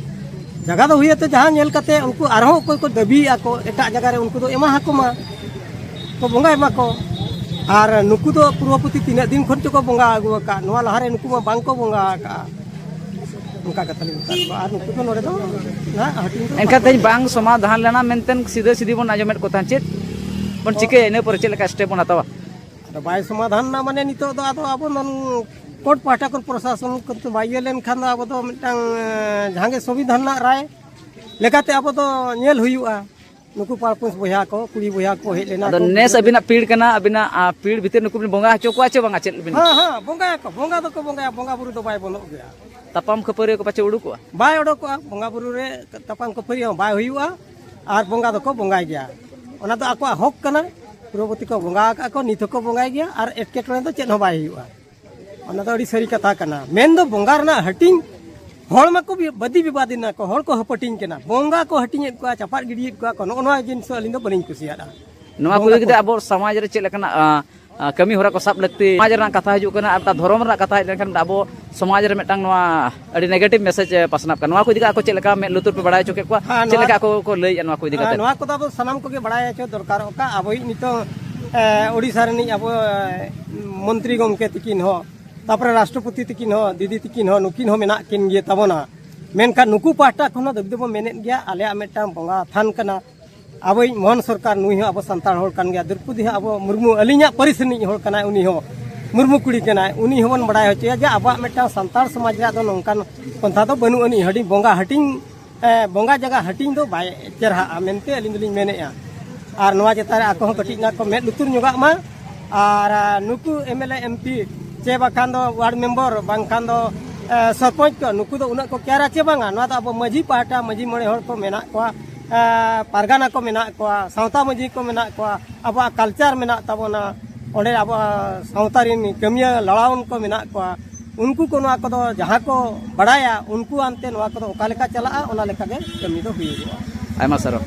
ᱡᱟᱭᱜᱟ ᱫᱚ ᱦᱩᱭᱩᱜᱼᱟ ᱛᱚ, ᱡᱟᱦᱟᱸ ᱧᱮᱞ ᱠᱟᱛᱮ ᱩᱱᱠᱩ ᱟᱨᱦᱚᱸ ᱚᱠᱚᱭ ᱠᱚ ᱫᱟᱹᱵᱤᱭᱮᱫᱼᱟ ᱠᱚ, ᱮᱴᱟᱜ ᱡᱟᱭᱜᱟ ᱨᱮ ᱩᱱᱠᱩ ᱫᱚ ᱮᱢᱟ ᱟᱠᱚ ᱢᱟ, ᱠᱚ ᱵᱚᱸᱜᱟᱭ ᱢᱟ ᱠᱚ᱾ ᱟᱨ ᱱᱩᱠᱩ ᱫᱚ ᱯᱩᱨᱵᱚᱯᱚᱛᱤ ᱛᱤᱱᱟᱹᱜ ᱫᱤᱱ ᱠᱷᱚᱱ ᱪᱚᱠᱚ ᱵᱚᱸᱜᱟ ᱟᱹᱜᱩ ᱟᱠᱟᱫ, ᱱᱚᱣᱟ ᱞᱟᱦᱟᱨᱮ ᱱᱩᱠᱩ ᱢᱟ ᱵᱟᱝ ᱠᱚ ᱵᱚᱸᱜᱟ ᱟᱠᱟᱫᱼᱟ᱾ ᱚᱱᱠᱟ ᱠᱟᱛᱷᱟ ᱞᱤᱧ ᱢᱮᱛᱟ ᱠᱚᱣᱟ᱾ ᱟᱨ ᱱᱩᱠᱩ ᱫᱚ ᱱᱚᱰᱮ ᱫᱚ ᱱᱟᱦᱟᱜ ᱦᱟᱹᱴᱤᱧ ᱫᱚ ᱮᱱᱠᱷᱟᱱ ᱛᱮᱦᱮᱧ ᱵᱟᱝ ᱥᱚᱢᱟᱫᱷᱟᱱ ᱞᱮᱱᱟ ᱢᱮᱱᱛᱮ ᱥᱤᱫᱷᱟᱹ ᱥᱤᱫᱷᱤ ᱵᱚᱱ ᱟᱸᱡᱚᱢᱮᱫ ᱠᱚ ᱛᱟᱦᱮᱸᱫ, ᱪᱮᱫ ᱵᱚᱱ ᱪᱤᱠᱟᱹᱭᱟ? ᱤᱱᱟᱹ ᱯᱚᱨᱮ ᱪᱮᱫ ᱞᱮᱠᱟ ᱥᱴᱮᱯ ᱵᱚᱱ ᱦᱟᱛᱟᱣᱟ? ᱟᱫᱚ ᱵᱟᱭ ᱥᱚᱢᱟᱫᱷᱟᱱ ᱮᱱᱟ, ᱢᱟᱱᱮ ᱱᱤᱛᱚᱜ ᱫᱚ ᱟᱫᱚ ᱟᱵᱚ ᱱᱚᱱ-, ᱠᱳᱨᱴ ᱯᱟᱦᱴᱟ ᱠᱷᱚᱱ ᱯᱨᱚᱥᱟᱥᱚᱱ ᱠᱚ ᱵᱟᱭ ᱤᱭᱟᱹ ᱞᱮᱱᱠᱷᱟᱱ ᱫᱚ ᱟᱵᱚ ᱫᱚ ᱢᱤᱫᱴᱟᱝ, ᱮᱸ, ᱡᱟᱦᱟᱸ ᱜᱮ ᱥᱚᱝᱵᱤᱫᱷᱟᱱ ᱨᱮᱱᱟᱜ ᱨᱟᱭ ᱞᱮᱠᱟᱛᱮ ᱟᱵᱚ ᱫᱚ ᱧᱮᱞ ᱦᱩᱭᱩᱜᱼᱟ᱾ ᱱᱩᱠᱩ ᱯᱟᱲᱯᱩᱥ ᱵᱚᱭᱦᱟ ᱠᱚ, ᱠᱩᱲᱤ ᱵᱚᱭᱦᱟ ᱠᱚ ᱦᱮᱡ ᱞᱮᱱᱟ ᱟᱫᱚ ᱠᱚ, ᱱᱮᱥ ᱟᱹᱵᱤᱱᱟᱜ ᱯᱤᱲ ᱠᱟᱱᱟ, ᱟᱹᱵᱤᱱᱟᱜ, ᱟ, ᱯᱤᱲ ᱵᱷᱤᱛᱤᱨ ᱱᱩᱠᱩ ᱵᱤᱱ ᱵᱚᱸᱜᱟ ᱦᱚᱪᱚ ᱠᱚᱣᱟ ᱪᱮ ᱵᱟᱝᱟ? ᱪᱮᱫ ᱵᱤᱱ ᱦᱮᱸ, ᱦᱮᱸ, ᱵᱚᱸᱜᱟᱭᱟᱠᱚ, ᱵᱚᱸᱜᱟ ᱫᱚᱠᱚ ᱵᱚᱸᱜᱟᱭᱟ, ᱵᱚᱸᱜᱟ ᱵᱩᱨᱩ ᱫᱚ ᱵᱟᱭ ᱵᱚᱱᱚᱜ ᱜᱮᱭᱟ᱾ ᱛᱟᱯᱟᱢ ᱠᱷᱟᱹᱯᱟᱹᱨᱤ ᱠᱚ ᱯᱟᱪᱮ ᱩᱰᱩᱠᱚᱜᱼᱟ? ᱵᱟᱭ ᱚᱰᱚᱠᱚᱜᱼᱟ, ᱵᱚᱸᱜᱟ ᱵᱩᱨᱩ ᱨᱮ ᱛᱟᱯᱟᱢ ᱠᱷᱟᱹᱯᱟᱹᱨᱤ ᱦᱚᱸ ᱵᱟᱭ ᱦᱩᱭᱩᱜᱼᱟ, ᱟᱨ ᱵᱚᱸᱜᱟ ᱫᱚᱠᱚ ᱵᱚᱸᱜᱟᱭ ᱜᱮᱭᱟ᱾ ᱚᱱᱟ ᱫᱚ ᱟᱠᱚᱣᱟᱜ ᱦᱚᱠ ᱠᱟᱱᱟ, ᱯᱩᱨᱵᱚᱵᱚᱨᱛᱤ ᱠᱚ ᱵᱚᱸᱜᱟ ᱟᱠᱟᱫ ᱠᱚ, ᱱᱤᱛ ᱦᱚᱸᱠᱚ ᱵᱚᱸᱜᱟᱭ ᱜᱮᱭᱟ, ᱟᱨ ᱮᱴᱠᱮᱴᱚᱬᱮ ᱫᱚ ᱪᱮᱫ ᱦᱚᱸ ᱵᱟᱭ ᱦᱩᱭᱩᱜᱼᱟ᱾ ᱚᱱᱟ ᱫᱚ ᱟᱹᱰᱤ ᱥᱟᱹᱨᱤ ᱠᱟᱛᱷᱟ ᱠᱟᱱᱟ᱾ ᱢᱮᱱ ᱫᱚ ᱵᱚᱸᱜᱟ ᱨᱮᱱᱟᱜ ᱦᱟᱹᱴᱤᱧ, ᱦᱚᱲ ᱢᱟᱠᱚ ᱵᱤ-, ᱵᱟᱹᱫᱤ ᱵᱤᱵᱟᱫ ᱮᱱᱟ ᱠᱚ, ᱦᱚᱲ ᱠᱚ ᱦᱟᱹᱯᱟᱹᱴᱤᱧ ᱠᱟᱱᱟ, ᱵᱚᱸᱜᱟ ᱠᱚ ᱦᱟᱹᱴᱤᱧᱮᱫ ᱠᱚᱣᱟ, ᱪᱟᱯᱟᱫ ᱜᱤᱰᱤᱭᱮᱫ ᱠᱚᱣᱟ ᱠᱚ, ᱱᱚᱜᱼᱚ ᱱᱚᱣᱟ ᱡᱤᱱᱤᱥ ᱫᱚ ᱟᱹᱞᱤᱧ ᱫᱚ ᱵᱟᱹᱞᱤᱧ ᱠᱩᱥᱤᱭᱟᱜᱼᱟ᱾ ᱱᱚᱣᱟ ᱠᱚ ᱵᱚᱸᱜᱟ ᱤᱫᱤ ᱠᱟᱛᱮ ᱠᱚ ᱟᱵᱚ ᱥᱚᱢᱟᱡᱽ ᱨᱮ ᱪᱮᱫ ᱞᱮᱠᱟᱱᱟᱜ, ᱟ, ᱟ, ᱠᱟᱹᱢᱤ ᱦᱚᱨᱟ ᱠᱚ ᱥᱟᱵ ᱞᱟᱹᱠᱛᱤ? ᱥᱚᱢᱟᱡᱽ ᱨᱮᱱᱟᱜ ᱠᱟᱛᱷᱟ ᱦᱤᱡᱩᱜ ᱠᱟᱱᱟ, ᱟᱨ ᱫᱷᱚᱨᱚᱢ ᱨᱮᱱᱟᱜ ᱠᱟᱛᱷᱟ ᱦᱮᱡ ᱞᱮᱱᱠᱷᱟᱱ ᱟᱵᱚ ᱥᱚᱢᱟᱡᱽ ᱨᱮ ᱢᱤᱫᱴᱟᱝ ᱱᱚᱣᱟ ᱟᱹᱰᱤ negative message ᱮ ᱯᱟᱥᱱᱟᱜ ᱠᱟᱱᱟ᱾ ᱱᱚᱣᱟ ᱠᱚ ᱤᱫᱤ ᱠᱟᱛᱮ ᱟᱠᱚ ᱪᱮᱫ ᱞᱮᱠᱟ ᱢᱮᱫ ᱞᱩᱛᱩᱨ ᱯᱮ ᱵᱟᱲᱟᱭ ᱦᱚᱪᱚ ᱠᱮᱫ ᱠᱚᱣᱟ? ᱦᱮᱸ, ᱪᱮᱫ ᱱᱚᱣᱟ ᱞᱮᱠᱟ ᱟᱠᱚ ᱠᱚ ᱞᱟᱹᱭᱮᱫᱼᱟ ᱱᱚᱣᱟ ᱠᱚ ᱤᱫᱤ ᱦᱮᱸ, ᱠᱟᱛᱮ? ᱱᱚᱣᱟ ᱠᱚᱫᱚ ᱟᱵᱚ ᱥᱟᱱᱟᱢ ᱠᱚᱜᱮ ᱵᱟᱲᱟᱭ ᱦᱚᱪᱚ ᱫᱚᱨᱠᱟᱨᱚᱜ ᱠᱟᱱᱟ᱾ ᱟᱵᱚᱭᱤᱡ ᱱᱤᱛᱚᱜ, ᱮ, ᱳᱰᱤᱥᱟ ᱨᱤᱱᱤᱡ ᱟᱵᱚ, ᱮ, ᱢᱚᱱᱛᱨᱤ ᱜᱚᱢᱠᱮ ᱛᱤᱠᱤᱱ ᱦᱚᱸ, ᱛᱟᱯᱚᱨᱮ ᱨᱟᱥᱴᱨᱚᱯᱚᱛᱤ ᱛᱤᱠᱤᱱ ᱦᱚᱸ, ᱫᱤᱫᱤ ᱛᱤᱠᱤᱱ ᱦᱚᱸ, ᱱᱩᱠᱤᱱ ᱦᱚᱸ ᱢᱮᱱᱟᱜ ᱠᱤᱱ ᱜᱮ ᱛᱟᱵᱚᱱᱟ᱾ ᱢᱮᱱᱠᱷᱟᱱ ᱱᱩᱠᱩ ᱯᱟᱦᱴᱟ ᱠᱷᱚᱱ ᱦᱚᱸ ᱫᱟᱹᱵᱤ ᱫᱚᱵᱚ ᱢᱮᱱᱮᱫ ᱜᱮᱭᱟ, ᱟᱞᱮᱭᱟᱜ ᱢᱤᱫᱴᱟᱝ ᱵᱚᱸᱜᱟ ᱛᱷᱟᱱ ᱠᱟᱱᱟ, ᱟᱵᱚᱭᱤᱡ ᱢᱳᱦᱚᱱ ᱥᱚᱨᱠᱟᱨ, ᱱᱩᱭ ᱦᱚᱸ ᱟᱵᱚ ᱥᱟᱱᱛᱟᱲ ᱦᱚᱲ ᱠᱟᱱ ᱜᱮᱭᱟ, ᱫᱨᱚᱯᱚᱫᱤ ᱦᱚᱸ ᱟᱵᱚ ᱢᱩᱨᱢᱩ, ᱟᱹᱞᱤᱧᱟᱜ ᱯᱟᱹᱨᱤᱥ ᱨᱤᱱᱤᱡ ᱦᱚᱲ ᱠᱟᱱᱟᱭ, ᱩᱱᱤ ᱦᱚᱸ ᱢᱩᱨᱢᱩ ᱠᱩᱲᱤ ᱠᱟᱱᱟᱭ, ᱩᱱᱤ ᱦᱚᱸᱵᱚᱱ ᱵᱟᱲᱟᱭ ᱦᱚᱪᱚᱭᱟ ᱡᱮ ᱟᱵᱚᱣᱟᱜ ᱢᱤᱫᱴᱟᱝ ᱥᱟᱱᱛᱟᱲ ᱥᱚᱢᱟᱡᱽ ᱨᱮᱭᱟᱜ ᱫᱚ ᱱᱚᱝᱠᱟᱱ ᱯᱚᱱᱛᱷᱟ ᱫᱚ ᱵᱟᱹᱱᱩᱜ ᱟᱹᱱᱤᱡ᱾ ᱦᱟᱹᱴᱤᱧ ᱵᱚᱸᱜᱟ ᱦᱟᱹᱴᱤᱧ, ᱮ, ᱵᱚᱸᱜᱟ ᱡᱟᱭᱜᱟ ᱦᱟᱹᱴᱤᱧ ᱫᱚ ᱵᱟᱭ ᱪᱮᱨᱦᱟᱜᱼᱟ ᱢᱮᱱᱛᱮ ᱟᱹᱞᱤᱧ ᱫᱚᱞᱤᱧ ᱢᱮᱱᱮᱫᱼᱟ᱾ ᱟᱨ ᱱᱚᱣᱟ ᱪᱮᱛᱟᱱ ᱨᱮ ᱟᱠᱚ ᱦᱚᱸ ᱠᱟᱹᱴᱤᱡ ᱱᱟ ᱠᱚ ᱢᱮᱫ ᱞᱩᱛᱩᱨ ᱧᱚᱜᱟᱜ ᱢᱟ᱾ ᱟᱨ, ᱟ, ᱱᱩᱠᱩ M L A, M P ᱪᱮ ᱵᱟᱠᱷᱟᱱ ᱫᱚ ᱣᱟᱨᱰ ᱢᱮᱢᱵᱚᱨ, ᱵᱟᱝᱠᱷᱟᱱ ᱫᱚ, ᱮ, ᱥᱚᱨᱯᱚᱧᱪ ᱠᱚ, ᱱᱩᱠᱩ ᱫᱚ ᱩᱱᱟᱹᱜ ᱠᱚ ᱠᱮᱭᱟᱨᱟ ᱪᱮ ᱵᱟᱝᱟ? ᱱᱚᱣᱟ ᱫᱚ ᱟᱵᱚ ᱢᱟᱹᱡᱷᱤ ᱯᱟᱦᱴᱟ, ᱢᱟᱹᱡᱷᱤ ᱢᱚᱬᱮ ᱦᱚᱲ ᱠᱚ ᱢᱮᱱᱟᱜ ᱠᱚᱣᱟ, ᱮ, ᱯᱟᱨᱜᱟᱱᱟ ᱠᱚ ᱢᱮᱱᱟᱜ ᱠᱚᱣᱟ, ᱥᱟᱶᱛᱟ ᱢᱟᱹᱡᱷᱤ ᱠᱚ ᱢᱮᱱᱟᱜ ᱠᱚᱣᱟ, ᱟᱵᱚᱣᱟᱜ culture ᱢᱮᱱᱟᱜ ᱛᱟᱵᱚᱱᱟ, ᱚᱸᱰᱮ ᱟᱵᱚᱣᱟᱜ ᱥᱟᱶᱛᱟ ᱨᱮᱱ ᱠᱟᱹᱢᱤᱭᱟᱹ ᱞᱟᱲᱟᱣᱚᱱ ᱠᱚ ᱢᱮᱱᱟᱜ ᱠᱚᱣᱟ, ᱩᱱᱠᱩ ᱠᱚ ᱱᱚᱣᱟ ᱠᱚᱫᱚ ᱡᱟᱦᱟᱸ ᱠᱚ ᱵᱟᱲᱟᱭᱟ, ᱩᱱᱠᱩ ᱟᱱᱛᱮ ᱱᱚᱣᱟ ᱠᱚᱫᱚ ᱚᱠᱟ ᱞᱮᱠᱟ ᱪᱟᱞᱟᱜᱼᱟ, ᱚᱱᱟ ᱞᱮᱠᱟ ᱜᱮ ᱠᱟᱹᱢᱤ ᱫᱚ ᱦᱩᱭᱩᱜᱚᱜᱼᱟ᱾ ᱟᱭᱢᱟ ᱥᱟᱨᱦᱟᱣ᱾